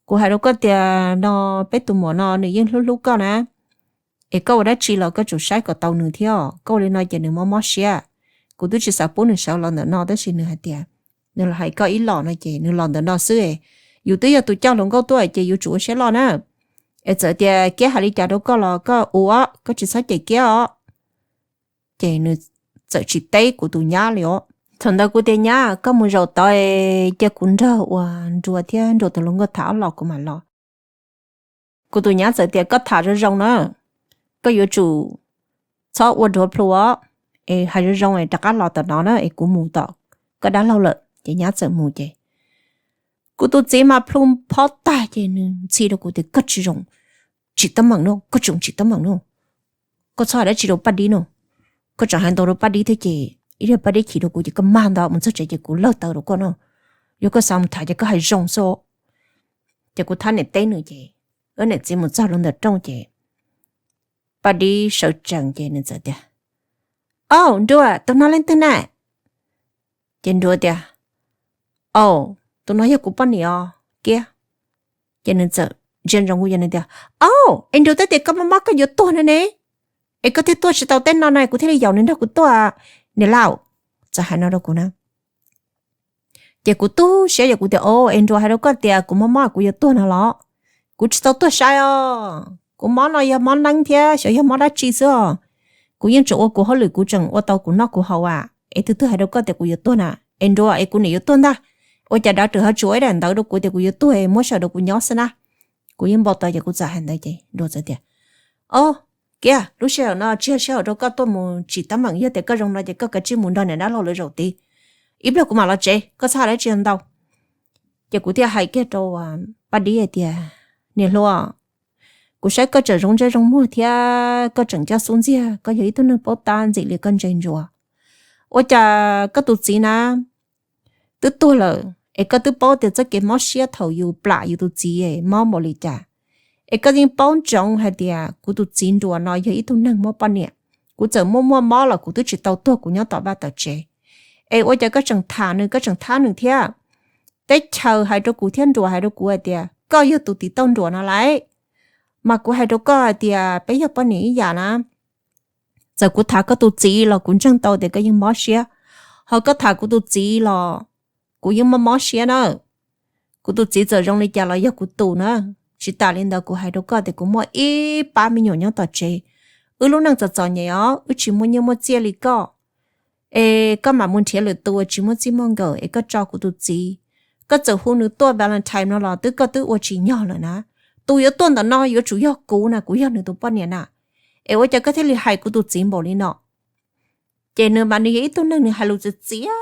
Kuv hais rau koj tias no, peb tus muam no nws yeej hlub hlub koj na, es koj ua dab tsi los koj tsum saib kom tau nws thiab. Koj ua li no ces nws mob mob siab. Kuv twb tsis xav pub nws sawv los ntawm no tab sis nws hais tias nws los hais koj ib los no ces nws los ntawm no xwb. Yus twb yog tus coj hluas nkauj tuaj ces yus tsum ua siab loj na. Es txawm tias Kiab hais li cas rau koj los koj ua, koj tsis txhob cem Kiab os. Ces nws txawm tsis teb kuv tus nyab li os. Thaum ntawd kuv tias, Nyab, koj mus zaum tod, cia kuv nrog uas Nruas thiab Nruas tus hluas nkauj tham ob los kuv mam los. Kuv tus nyab txawm tias, Koj tham zoo zoo na, koj yuav tsum txhob ua dhuav plhu os, es hais zoo zoo es rov qab los tom no na, es kuv mus tom koj dab laug lawm. Ces nyab txawm mus ces kuv tus txiv mas plhu phob tag ces nws ntxhi rau kuv tias, Koj tsis zoo tsim teeb meem no, koj tsis zoo tsim teeb meem no, koj txhob hais dab tsi rau Paj Dib no. Koj tseem hais ntau rau Paj Dib thiab ces ib pliag Paj Dib chim rau kuv ces koj mag ntawd mus txog tsev ces kuv lawg taw rau koj no. Yog koj xav mus tham ces koj hais zoo xwb. Ces kuv thab niam teb nws ces wb niam txiv mus txog rau ntawm rooj ces Paj Dib sawv tsees ces nws txawm tias, Au Nruas, tus no leej twg na? Ces Nruas tias, Au, tus no yog kuv poj niam os Kiab. Ces nws txawm ntsia ntsoov kuv ces nws tias, Au, es Nruas twb tias koj mob mob koj yuav tuag no ne, es koj thiaj tuaj tsis tau teb no no kuv thiaj li yaum nws nrog kuv tuaj niam laus. Txawm hais no rau kuv na. Ces kuv tu siab ces kuv tias, Au, es Nruas hais rau koj tias kuv mob mob kuv yuav tuag no los? Kuv tsis tau tuag sai os, kuv mob no yog mob neeb thiab xyov yog mob dab tsi xwb os. Kuv yeej tseem ua kuv hauj lwm, kuv tseem ua tau kuv noj kuv haus as, es twg twg hais rau koj tias kuv yuav tuag na? Es Nruas, es kuv niam yuav tuag ntag, ua cas dav ram ho tsuas ib daim ntawv rau kuv tias kuv yuav tuag, muab saum rau kuv nyob xwb na. Kuv yeej npau taws ces kuv txawm hais ntawd ces Nruas txawm tias, Au, Kiab, lub sij hawm no tsis yog sij hawm rau koj tuaj mus tsim teeb meem, yog tias koj zoo no ces koj kav tsij mus nrog niam dab laug lawv zaum tid, ib pliag kuv mam los tsev, koj txhob hais dab tsi ntau. Ces kuv thiaj hais kiag rau Paj Dib hais tias, Niam hluas, Kuv saib koj tseem zoo ntsej zoo muag thiab koj tseem coj xub ntxiag, koj yog ib tug neeg paub tab ntxim li koj ntse ntsuav. Ua cas koj tus txiv na twb tuag lawm es koj twb paub tias txoj kev mob siab thaum yus plam yus tus txiv mob npaum li cas, es koj yeej paub ntsoov hais tias kuv tus txiv nruas no yog ib tug neeg mob poj niam. Kuv txawm muaj muaj mob los kuv twb tsis tau tuag, kuv nyob tom vaj tom tsev. Es ua cas koj tseem tham nws, koj tseem thab nws thiab? Teb chaws hais rau kuv thiab nruas hais rau kuv hais tias koj yog tus tiv tauj nruas no lauj, mas kuv hais rau koj hais tias peb yog poj niam ib yam na. Txawm kuv tham koj tus txiv los kuv ntseeg tau tias koj yeej mob siab, ho koj tham kuv tus txiv los kuv yeej mob mob siab na. Kuv tus txiv txawm zoo li cas los yog kuv tus na. Tsis tas li ntawd kuv hais rau koj tias kuv muaj ib pab me nyuam nyob tom tsev, wb lub neej txom txom nyem os, wb tsis muaj nyiaj muaj txiaj li koj. Es koj mam mus nrhiav lwm tus uas tsis muaj txij muaj nkawm es koj tso kuv tus txiv. Koj txawm hu nws tuaj Valentine no los twb koj twb ua tsis nyog lawm na. Tus yuav tuaj ntawm no yuav tsum yog kuv na, kuv yog nws tus poj niam na. Es ua cas koj thiaj li hais kuv tus txiv npaum li no? Ces nws mas nws yog ib tug neeg nws hais lus txiv txiav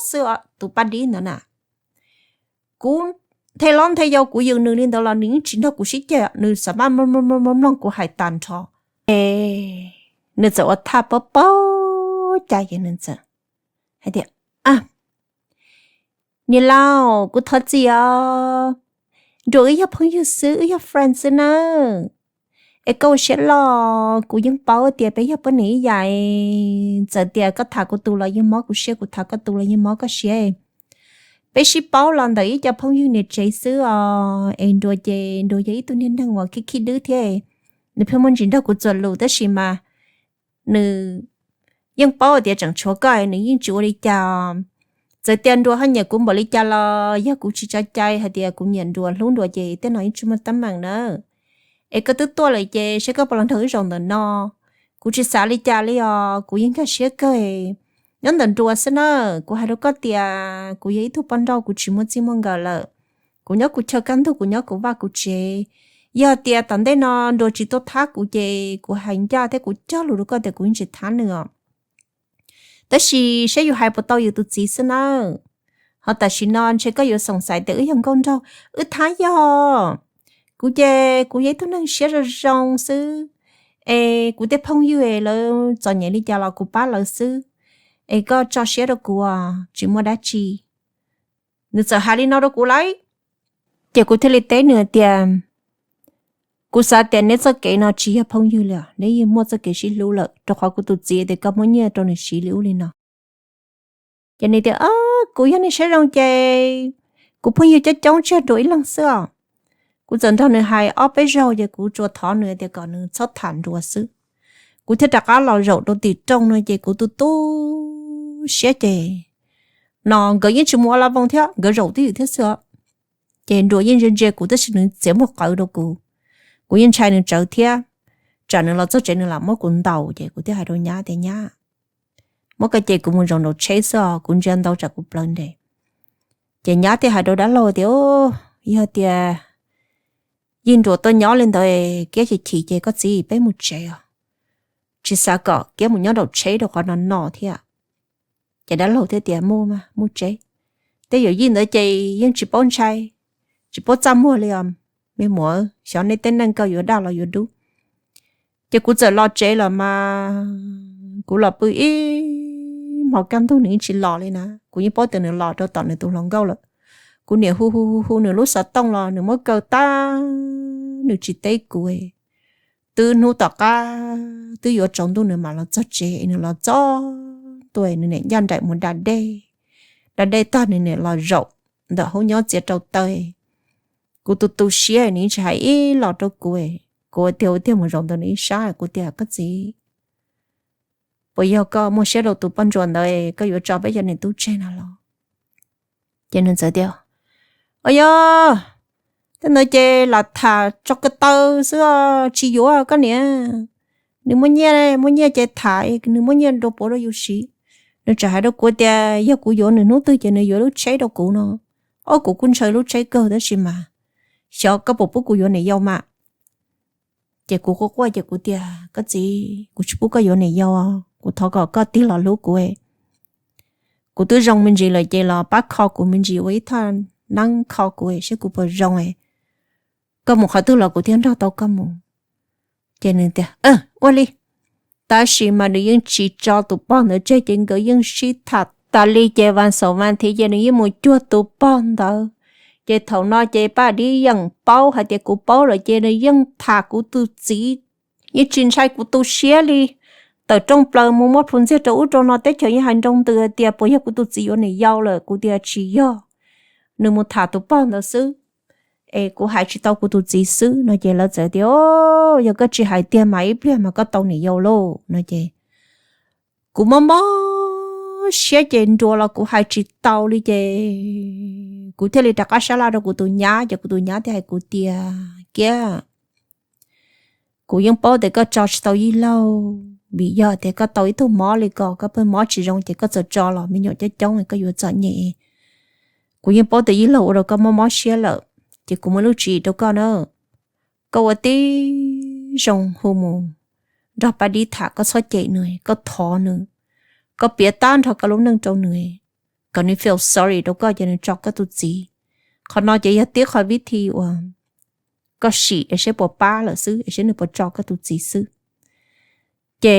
xwb, tus paj dib ntawd na. Kuv nthe hlob nthe yau kuv yws nws li ntawd los nws yeej tsis nrog kuv sib ceg, nws xav maj mloog kuv hais tag nrho. Es nws txawm ua thaj paub paub cas ces nws txawm hais tias, niam laus, kuv thov txim os. Nruas wb yog phooj ywg xwb, wb yog friend xwb nawb. Es koj ua siab loj, kuv yeej paub tias peb yog poj niam ib yam. Txawm tias koj tham kuv tus los yeej mob kuv siab, kuv tham koj tus los yeej mob koj siab. Peb sib paub los ntawm ib co phooj ywg niam tsev xwb os. Es nruas ces nruas yog ib tug niag neeg uas khib khib dwb thiab, nws pheej muaj ntsis nrog kuv txuas lus tab sis mas nws yeej paub tias tseem tshuav koj, nws yeej tsis ua li cas. Txawm tias nruas ho nyiam kuv npaum li cas los yog kuv tsis tso cai hais tias kuv nyiam nruas hlub nruas ces tej no yeej tsis muaj teeb meem na. Es koj twb tuaj lawm ces saib koj puas los nrog wb zaum ntawm no. Kuv tsis xav li cas li os, kuv yeej nkag siab kawg. Nyob ntawm nruas xwb na, kuv hais rau koj tias kuv yog ib tug poj nrauj, kuv tsis muaj txij muaj nkawm lawm. Kuv nyob kuv chaw kaj ntug, kuv nyob kuv vaj kuv tsev. Yog tias tom ntej no nruas tsis tuaj thab kuv ces kuv hais ncaj thiab kuv cog lus rau koj tias kuv yeej tsis thab nws os. Tab sis saib yus hais puas tau yus tus txiv xwb nawb. Ho tam sim no ntshe koj yuav xoom xaiv tias wb yog nkauj nraug, wb thab yog. Kuv ces kuv yog ib tug neeg siab zoo zoo xwb, es kuv tej phooj ywg lawv txom nyem li cas los kuv pab lawv xwb, es koj tso siab rau kuv, tsis muaj dab tsi. Nws txawm hais li no rau kuv lauj. Ces kuv thiaj li teb nws tias, kuv xav tias neb txoj kev no tsis yog phooj ywg li, neb yeej muaj txoj kev sib hlub lawm, rau qhov kuv tus txiv tias koj muab nyiaj rau nws siv li ub li no. Ces nws tias, kuv yog neeg siab zoo ces kuv phooj ywg coob coob tsis yog nruas ib leeg xwb os. Kuv txawm nrog nws hais ob peb zaug ces kuv tsuas thov nws tias kom nws txhob tham nruas xwb. Kuv thiaj rov qab los zaum rau tim rooj no ces kuv tu tu siab ces no nkawd yeej tsis mus ua la voos thiab, nkawd zaum twj ywm thiab xwb os. Ces nruas yeej ntsia ntsia kuv tab sis nws txiav muag qawv rau kuv. Kuv yeej ntshai nws tsawv thiab, tsam nws los txog tsev nws lam muab kuv ntaus. Ces kuv thiaj hais rau nyab tias, nyab, muab koj ces kuv mus zaum nraum tsheb xwb os, kuv ntsia ntau tsam kuv plawv nres. Ces nyab thiaj hais rau dab laug tias, yog tias yij nruas tuaj nyob li ntawd kiab chim chim ces koj txiv peb mus tsev os, tsis xav kom kiab mus nyob nraum tsheb rau qhov no no thiab. Ces dab laug thiaj tias, mus mas mus tsev, tej yawm yij ntawd ces yeej tsis paub ntshai, tsis paub txaj muag li os. Me muam, xyov nej tej neej koj yuav daj los yuav dub. Ces kuv txawm los tsev los mas kuv los pw ib hmos kaj ntug nws yeej tsis los li na. Kuv yeej paub tias nws los rau tom nws tus hluas nkauj lawm. Kuv niam hu hu hu hu nws lub xov tooj los nws muab kaw tag, nws tsis teb kuv. Twb hnub tom qab twb yuav tsaus ntuj nws mam los txog tsev, nws los txog ntua nws niam ncaj nraim mus da dej, da dej tag nws niam los zaum ntawm hauv nyob txiav rau taw. Kuv tu tu siab nws yeej tsis hais ib los rau kuv. Kuv tiag ua tiag mus zaum ntawm nws ib sab kuv tias, koj txiv, puas yog koj muaj siab rau tus poj ntsuam ntawd koj yuav tso peb cov niam tub tseg no los? Ces nws txawm tias, o yog, tej ntawd ces lam tham tso ko taw xwb, tsis yuav koj niam. Nws muaj nyiaj, muaj nyiaj ces tham, nws muaj nyiaj dua puav rau yus siv. Nws tseem hais rau kuv tias yog kuv yuav nws hnub twg ces nws yuav lub tsheb rau kuv no. Ob, kuv kuj ntshaw lub tsheb kawg tab sis mas xyov koj puas pub kuv yuav niam yau mas. Ces kuv quaj quaj ces kuv tias, koj txiv, kuv tsis pub koj yuav niam yau, kuv thov kom koj tig los hlub kuv. Kuv twb zoo me ntsis lawm ces los pab kho kuv me ntsis ua ib thaj neeb kho kuv saib kuv puas zoo. koj mus qhov twg los kuv thiaj nrog tau koj mus. Ces nws tias, Ua li. Tab sis mas nws yeej tsis tso tus pog ntawd tseg, ces nkawd yeej sib tham tas li, ces vas xaum vas thiv ces nws yeej mus cuag tus pog ntawd. Ces thaum no ces Paj Dib yeej paub hais tias kuv paub lawm, ces nws yeej tham kuv tus txiv, yeej tsis ntshai kuv tu siab li. Tawm rooj plaws mus muab plhu ntxiag rau ub rau no, teb chaws yeej hais nroo ntws hais tias puas yog kuv tus txiv yuav niam yau lawm, kuv tias tsis yog, nws mus tham tus pog ntawd xwb, es kuv hais tsis tau kuv tus txiv xwb no. Ces lawv txawm tias, Yog koj tsis hais tiag mas ib pliag mas koj tau niam yau lauj no. Ces kuv mob mob siab ces nruas los kuv hais tsis tau li, ces kuv thiaj li rov qab sab laj rau kuv tus nyab, ces kuv tus nyab thiaj hais kuv tias, Kiab, kuv yeej paub tias koj tso tsis tau Yij Laug, vim yog tias koj tau ib tug mob li ko, koj pheej mob tsis zoo ces koj txawm tso los me nyuam coob coob koj yuav txom nyem. Kuv yeej paub tias Yij Laug ua rau koj mob mob siab lawm, ces kuv muaj lub tswv yim rau koj na. Koj ua tib zoo hu mus nrog Paj Dib tham, koj txhob cem nws, koj thov nws, koj piav tag nrho koj lub neej rau nws, kom nws feel sorry rau koj ces nws tso koj tus txiv. Qhov no ces yog tib qho vib thi uas koj sim es seb puas pab lawm xwb, es seb nws puas tso koj tus txiv xwb. Ces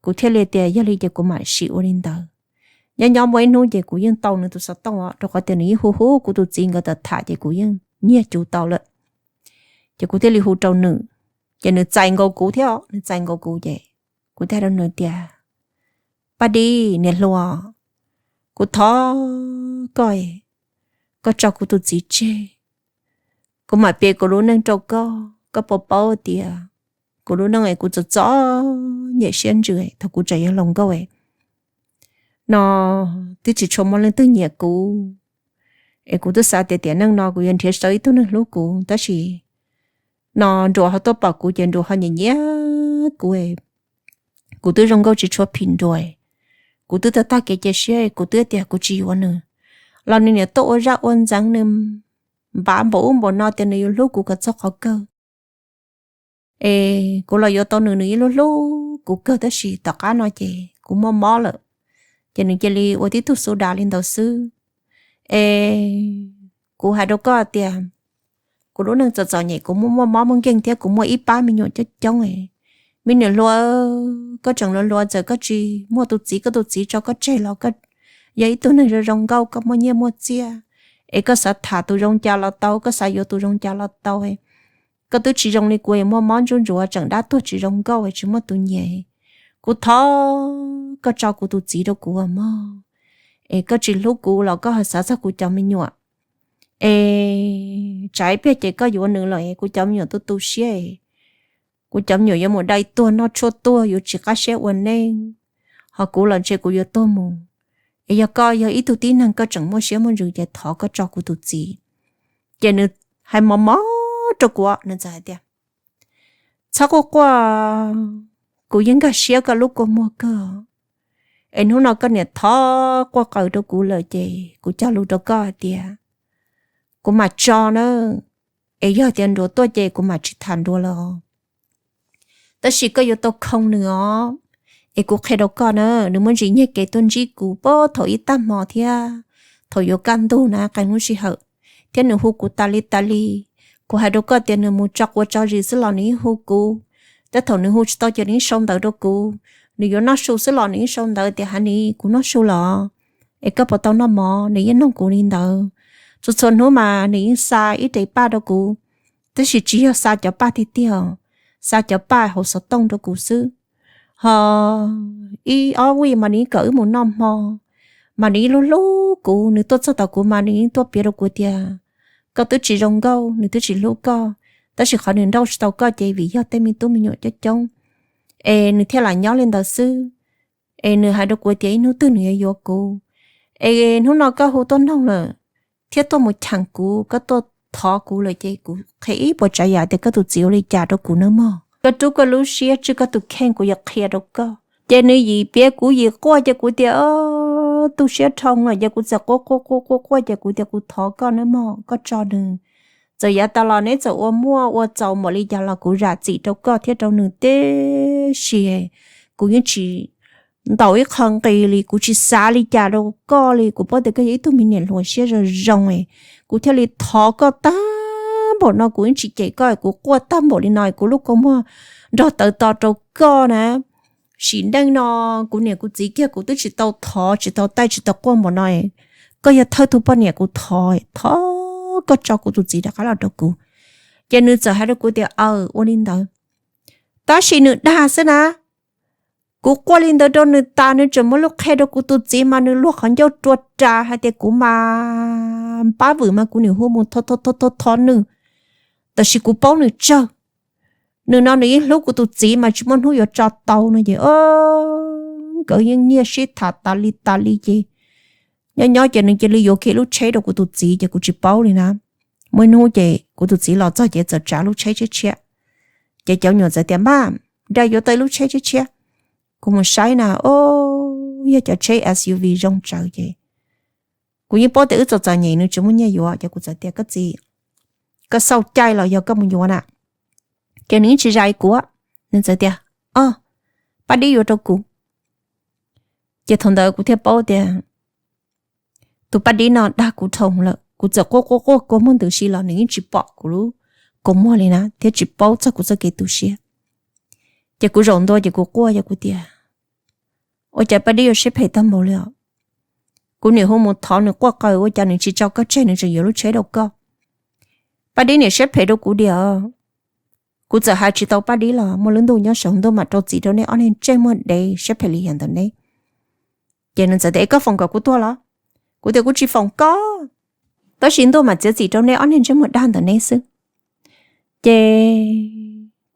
kuv thiaj li tias, Yog li ces kuv mam sim ua li ntawd. Nyob nyob muaj ib hnub ces kuv yeej tau nws tus xov tooj os, rau qhov tias nws yeej hu hu kuv tus txiv nkawd tham tham, ces kuv yeej nyiag cuv tau lawm. Ces kuv thiaj li hu rau nws, ces nws txais nkaus kuv thiab, nws txais nkaus kuv ces kuv thiaj rau nws tias, Paj Dib niam hluas, kuv thov koj, koj tso kuv tus txiv tseg, kuv mam piav kuv lub neej rau koj. Koj puas paub tias kuv lub neej es kuv txom txom nyem siab ntsws, thaum kuv tseem yog hluas nkauj no twb tsis tshua muaj leej twg nyiam kuv, es kuv twb xav tias tiam neej no kuv yuav nrhiav tau ib tug neeg hlub kuv, tab sis no Nruas ho tuaj pom kuv ces Nruas ho nyiam nyiam kuv, kuv twb zoo nkauj tsis tshua phim Nruas, kuv twb tag tag kev cia siab, kuv twb tias kuv tsis yuav nws, los nws niam tuaj ua zaj ua ntxeev, nws npav npaum ub npaum no tias nws yuav hlub kuv kom txog qhov kawg. Es kuv los yuav tau nws, nws yeej hlub hlub kuv kawg, tab sis tom qab no ces kuv muaj mob lawm, ces nws cia li ua tib tug xu das li ntawd xwb. Es kuv hais rau koj tias, kuv lub neej txom txom nyem, kuv muaj muaj mob muaj nkeeg thiab kuv muaj ib pab me nyuam coob coob. Me niam hluas, koj tseem hluas hluas, txawm koj tsis muaj tus txiv, koj tus txiv tso koj tseg los koj yog ib tug neeg zoo zoo nkauj, koj muaj nyiaj muaj txiaj, es koj xav tham tus zoo cas los tau, koj xav yuav tus zoo cas los tau. Koj twb tsis zoo li kuv, muaj mob ntsuj ntsuav, tseem dab tuag tsis zoo nkauj, tsis muaj tus nyiam. Kuv thov koj tso kuv tus txiv rau kuv mog. Es koj tsis hlub kuv los koj ho xav txog kuv cov me nyuam. Es tsam ib pliag ces koj yuav nws lawm, kuv cov me nyuam tu tu siab, kuv cov me nyuam yuav mus dai tuag noj tshuaj tuag, yuav tsis qab siab ua neej, ho kuv los ntshe kuv yuav tuag mus. Es yog koj yog ib tug tib neeg koj tseem muaj siab muaj ntsws ces thov koj tso kuv tus txiv. Ces nws hais mos mos rau kuv, nws txawm hais tias, txhob quaj quaj, kuv yeej nkag siab koj lub kua muag kawg. Es hnub no koj niam thov quaj qw rau kuv lawm ces kuv cog lus rau koj hais tias kuv mam tso na. Es yog tias Nruas tuaj ces kuv mam tsis tham Nruas lawm. Tab sis koj yuav tau khoo nws os. Es kuv qhia rau koj na, nws muaj ntsis nyiag kev tuaj ntsib kuv puag thaum ib tag hmo thiab thaum yuav kaj ntug na, qee lub sij hawm, thiab nws hu kuv tas li tas li. Kuv hais rau koj tias nws mus tso quav tso zis xwb los nws yeej hu kuv. Tej thaum nws hu tsis tau ces nws yeej sau ntawv rau kuv. Nws yuav noj su xwb los nws yeej sau ntawv tias, Hav nis, kuv noj su los, es koj puas tau noj mov? Nws yeej nug kuv li ntawd. Txhua txhua hnub mas nws yeej xa ib rev paj rau kuv, tab sis tsis yog xa cov paj tiag tiag, xa cov paj hauv xov tooj rau kuv xwb. Ho ib ob vij mas nws yeej kom wb mus noj hmo, mas nws yeej hlub hlub kuv. Nws tuaj txog tom kuv mas nws yeej tuaj piav rau kuv tias koj twb tsis zoo nkauj, nws twb tsis hlub koj, tab sis qhov nws nrauj tsis tau koj ces vim yog tej me tub me nyuam coob coob, es nws thiaj lam nyob li ntawd xwb. Es nws hais rau kuv tias ib hnub twg nws yuav yuav kuv. Es hnub no koj hu tuaj noog lawm, thiab tuaj mus cheem kuv, koj tuaj thov kuv lawm ces kuv qhia ib puas tsav yam tias koj tus txiv ua li cas rau kuv nawb mog. Koj rub koj lub siab tswj koj tus kheej, kuv yuav qhia rau koj. Ces nws yim piav kuv yim quaj, ces kuv tias, tu siab dhau lawm, ces kuv txawm quaj quaj quaj quaj quaj, ces kuv tias kuv thov koj nawb mog, koj tso nws. Txawm yav tas los neb txawm ua muaj ua txaus npaum li cas los kuv zam txim rau koj thiab rau nws, tiam sis kuv yeej tsis ntaus ib qho nqi li, kuv tsis xav li cas rau koj li. Kuv paub tias koj yog ib tug me niam hluas siab zoo zoo, kuv thiaj li thov koj tag npaum npaum no kuv yeej tsis cem koj, kuv quaj tag npaum li no kuv lub kua muag nrog tawv to rau koj na. Sim neej no kuv niam kuv txiv kiag kuv twb tsis tau thov tsis tau taij tsis tau quaj npaum no, koj yog thawj tug poj niam kuv thov, thov koj tso kuv tus txiv rov qab los rau kuv. Ces nws txawm hais rau kuv tias, Aw, ua li ntawd. Tab sis nws dag xwb na. Kuv quaj li ntawd rau nws tas nws tseem muab lub qhia rau kuv tus txiv mas nws luag qhov ncauj rua ras hais tias kuv mas npab vwm mas kuv niam hu mus thov thov thov nws, tab sis kuv paub nws tsawg. Nws no nws yeej hlub kuv tus txiv mas tsis muaj hnub yuav tso tau no ces nkawd yeej nyiaj sib tham tas li tas li ces nyob nyob ces nws cia li yuav kiag lub tsheb rau kuv tus txiv ces kuv tsis paub li na. Muaj ib hnub ces kuv tus txiv los txog ces txawm tsav lub tsheb tshiab tshiab. Ces cov nyuam txawm tias, Npaj, nra yuav tau ib lub tsheb tshiab tshiab. Kuv mus saib na, o, yog cov tsheb S U V zoo tsawv ces kuv yeej paub tias wb txom txom nyem nws tsis muaj nyiaj yuav ces kuv txawm tias, Koj txiv, koj xauj caij los yog koj mus yuav na? Ces nws yeej tsis zais kuv, nws txawm tias, O, Paj Dib yuav rau kuv. Ces thaum ntawd kuv thiaj paub tias tus Paj Dib no dag kuv dhau lawm. Kuv txawm quaj quaj quaj kua muag ntws si los nws yeej tsis pom kuv lub kua muag li na thiab tsis paub txog kuv txoj kev tu siab. Ces kuv zaum ntua ces kuv quaj ces kuv tias, Ua cas Paj Dib yuav siab phem tag npaum li os? Kuv niam hu mus thov nws quaj qaws ua cas nws tsis tso koj tseg nws tseem yuav lub tsheb rau koj. Paj Dib niam siab phem rau kuv diam. Kuv txawm hais tsis tau Paj Dib los muaj lub ntuj nyob saum ntuj mam rau txim rau nej ob niag ntsej muag dev siab phem li yam ntawm neb. Ces nws txawm tias, Es koj foom kom kuv tuag los? Kuv tias, Kuv tsis foom koj, tab sis ntuj mam txiav txim rau nej ob niag ntsej muag dag ntawm neb xwb. Ces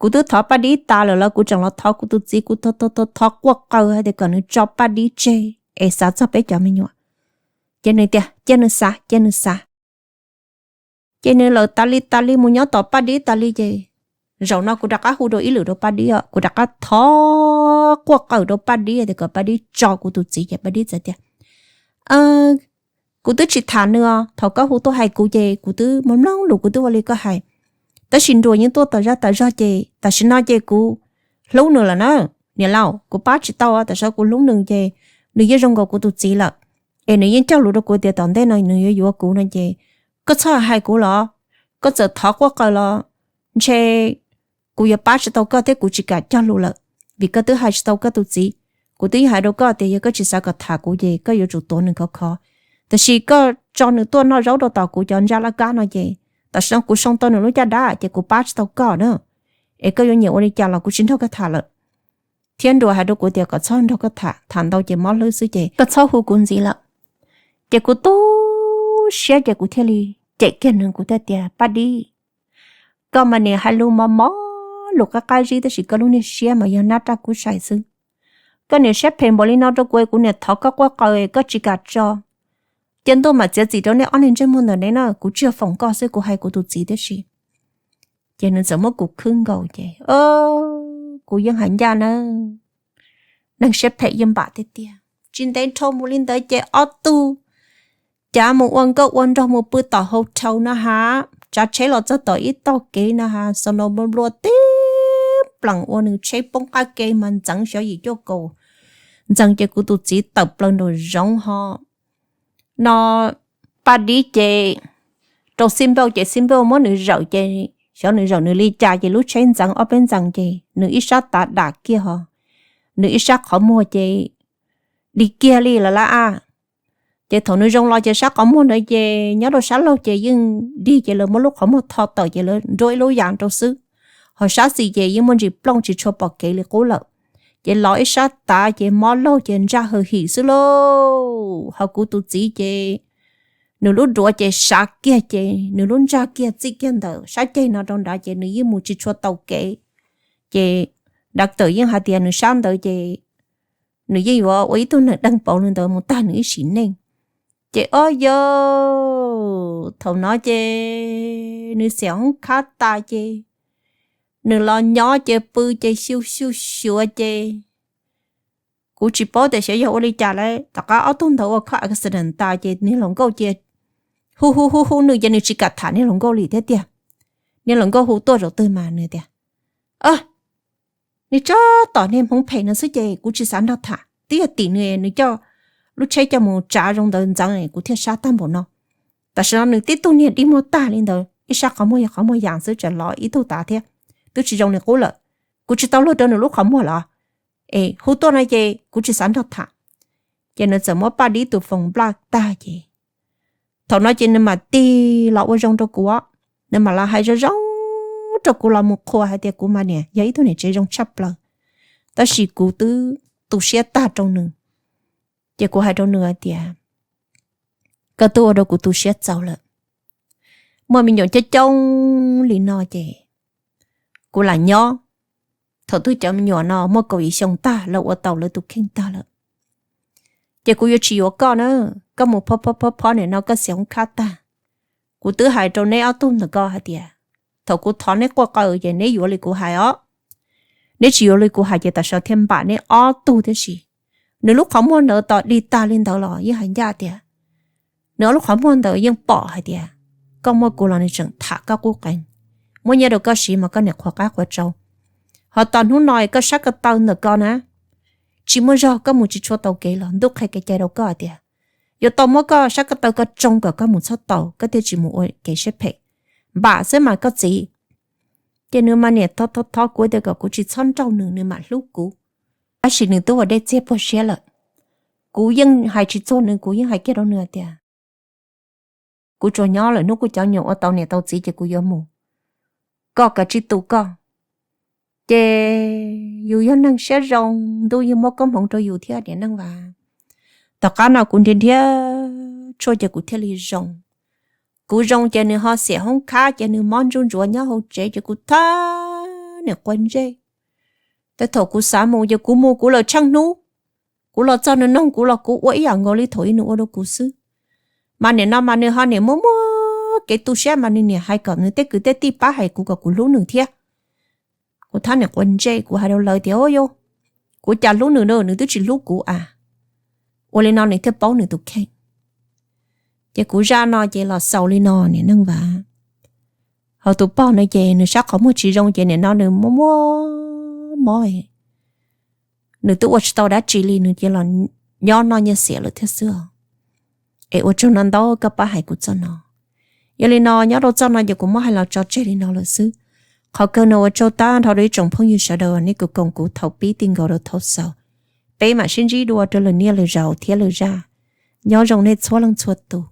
kuv twb thov Paj Dib tas lawm los kuv tseem los thov kuv tus txiv, kuv thov thov thov quaj qaws hais tias kom nws tso Paj Dib tseg es xav txog peb cov me nyuam. Ces nws tias, Cia nws xav, cia nws xav. Ces nws lawm tas li tas li mus nyob tos Paj Dib tas li ces zaum no kuv rov qab hu rau ib lwm rau Paj Dib os, kuv rov qab thov quaj qaws rau Paj Dib tias kom Paj Dib tso kuv tus txiv ces Paj Dib txawm tias, Kuv twb tsis tham nws os, thaum koj hu tuaj hais kuv ces kuv twb mloog mloog lus kuv twb ua li koj hais. Tab sis nruas yeej tuaj tas zaj tas zog ces tam sim no ces kuv hlub nws lawm na. Niam laus, kuv pab tsis tau, tam sim no kuv hlub nws ces nws yeej zoo nkaus kuv tus txiv lawm. Es nws yeej cog lus rau kuv tias tom ntej no nws yuav yuav kuv no ces koj txhob hais kuv los, koj txawm thov quaj qaws los ntshe kuv yuav pab tsis tau koj thiab kuv tsis kam cog lus lawm, vim koj twb hais tsis tau koj tus txiv. Kuv twb yeej hais rau koj tias yog koj tsis xav kom tham kuv ces koj yuav tsum tuav nws khov khov. Tab sis koj tso nws tuaj noj zaub rau tom kuv cov ntsa laj kab no ces tam sim no kuv sau tau nws lub caj dab ces kuv pab tsis tau koj na. Es koj yuav nyiam ua li cas los kuv tsis nrog koj tham lawm. Thiab nruas hais rau kuv tias kom txhob nrog koj tham, tham ntau ces mob hlwb xwb ces koj txhob hu kuv ntxiv lawm. Ces kuv tu siab ces kuv thiaj li cem kiag nws, kuv thiaj tias, Paj Dib, koj mas niam hais lus mos mos, lus qab qab zib, tab sis koj lub niag siab mas yog nab raj kub sai xwb. Koj niam siab phem npaum li no rau kuv, kuv niam thov koj quaj qaws koj tsis kam tso. Cia ntuj mam txiav txim rau nej ob niag ntsej muag ntawm neb na, kuv tsis yog foom koj xwb, kuv hais kuv tus txiv tib si. Ces nws txawm muab kuv khwb nkaus ces kuv yeej hais ncaj na, neeg siab phem yeej npam tiag tiag. Tsis ntev dhau mus li ntawd ces ob tug cav mus ua nkauj ua nraug mus pw tom hotel no ha, tsav tsheb los txog tom ib tog kev no ha, xo no nplua tib plees ua nws tsheb poob qab ke mas ntxeev xyov yim cuaj kaum ntxees ces kuv tus txiv tawm plaws nraum zoov ho. No Paj Dib ces rau Xib Npauj ces Xib Npauj muab nws zawm ces xyov nws zawm nws li cas ces lub tsheb ntxeev ob peb ntxees ces nws ib sab tav dam kiag ho, nws ib sab qhov muag ces dig kiag li lawm lab a. Ces thaum nws zoo los ces sab qhov muag ntawd ces nyob rau sab laug ces yeej dig ces lawv muab lub qhov muag tho tawm ces lawv nruab ib lub yam rau xwb. Ho sab xis ces yeej muaj ntsis plooj tsis tshua pom kev li qub lawm. Ces los ib sab tav ces mob laug ces ntsaj hawm him xwb lauj. Ho kuv tus txiv ces nws lub duav ces sav kiag ces nws lub ntsaj kiag txij kiag ntawm sab ceg no rau nrad ces nws yeej mus tsis tshua tau kev. Ces doctor yeej hais tias nws sab ntawd ces nws yeej yuav ua ib tug neeg deeg pauv li ntawd mus tag nws ib sim neej. Ces ob yau, thaum no ces nws xiam hoob khab tas ces nws los nyob ces pw ces xyu xyu xyuas ces kuv tsis paub tias xyov yog ua li cas lawm, tom qab ob tug ntawd ua khob accident tas ces niag hluas nkauj cia hu hu hu hu nws ces nws tsis kam tham niag hluas nkauj li thiab tiag. Niag hluas nkauj hu tuaj zaum twg mas nws tias, Nws tsob tom niag hmoov phem no xwb ces kuv tsis xav nrog tham, twb yog tim nws, nws coj lub tsheb coj mus tsav zoo ntawd ntxeev kuv thiaj sab tag npaum no. Tam sim no nws tib tug niag dig muag tag li ntawd, ib sab qhov muag yog qhov muag yam xwb, tseem lov ib tug tav thiab, twb tsis zoo nws qub lawm. Kuv tsis tau luag rau nws lub qhov muag los, es hu tuaj no ces kuv tsis xav nrog tham. Ces nws txawm muab Paj Dib tus foos nplaj tag ces thaum no ces nws mam tig los ua zoo rau kuv, nws mam los hais zoo zoo rau kuv los mus qhuas hais tias kuv mas niam yog ib tug niam tsev zoo tshaj plaws, tab sis kuv twb tu siab tag rau nws. Ces kuv hais rau nws hais tias, koj twb ua rau kuv tu siab txaus lawm. Muaj me nyuam coob coob li no ces kuv lam nyob. Thaum twg cov me nyuam no muaj kaum yim xyoo tag, lawv ua tau lawv tus kheej tag lawm, ces kuv yuav tsis yuav koj na. Koj mus phob phob phob phob nim no koj xiam hoob khab tag. Kuv twb hais rau neb ob tug ntawm ko hais tias, thaum kuv thov neb quaj qw ces neb yuav li kuv hais os. Neb tsis yuav li kuv hais ces tam sim no thiaj npam neb ob tug tib si. Nws lub qhov muag ntawd tos dig tag li ntawd los yeej hais ncaj tias, nws ob lub qhov muag ntawd yeej pom hais tias koj muaj kuv los nws tseem tham koj qub qees, muab nyiaj rau koj siv mas koj niam qhuas qab qhuas tsau. Ho tos hnub no koj sab ko taw ntawm ko na, tsis muaj zog, koj mus tsis tshua tau kev los ntuj qhia kev cai rau koj tias yuav tau muab koj sab ko taw ko tsoo kom koj mus txhob tau, koj thiaj tsis mus ua kev siab phem. Npam xwb mas koj txiv. Ces nws mas niam thov thov thov kuv tias kom kuv tsis txhob nrauj nws, nws mam hlub kuv. Tab sis nws twb ua dej txiag puag siab lawm. Kuv yeej hais tsis txog nws, kuv yeej hais kiag rau nws tias, kuv tsuas nyob lawm hnub kuv cov me nyuam ua tau niam tau txiv ces kuv yuav mus, koj kav tsij tu koj. Ces yus yog neeg siab zoo, ntuj yeej muab koob hmoov rau yus thiab niam Neej Vas. Tom qab no kuv nrhiav nrhiav tshuaj ces kuv thiaj li zoo. Kuv zoo ces nws ho xiam hoob khab ces nws mob ntsuj ntsuav nyob hauv tsev ces kuv thab niam quav ntsej. Tab thaum kuv xav mus ces kuv mus kuv lawm tsheej hnub. Kuv los txog nws noog kuv los kuv ua ib yam nkaus li thaum ub nws ua rau kuv xwb. Mas nim no mas nws ho niam muaj muaj kev tu siab mas nws niam hais kom nws tej kwv tej tij pab hais kuv kom kuv hlub nws thiab. Kuv thab niam quav ntsej, kuv hais rau lawv tias, ua yus, kuv cas hlub nws na, nws twb tsis hlub kuv a. Ua li no nws thiaj paub nws tus kheej. Ces kuv zaj no ces los xaus li no niam Neej Vas. Ho tus pog no ces nws sab qhov muag tsis zoo ces nim no nws muaj muaj mob, nws twb ua tsis tau dab tsi li, nws cia los nyob noj nyiaj xiam lawm thiab xwb os. Es ua tsaug no ntau koj pab hais kuv txoj no. Yog li no nyob rau txoj no ces kuv muab hais los tso tseg li no lawm xwb. Qhov kawg no ua tsaug tag nrho rau ib tsoom phooj ywg sawv daws nej kuj koom kuv thaum pib ti nkaus rau thaum xaus. Peb mam sib ntsib dua rau lwm niaj lwm zaus thiab lwm zaj. Nyob zoo nej txhua leej txhua tus.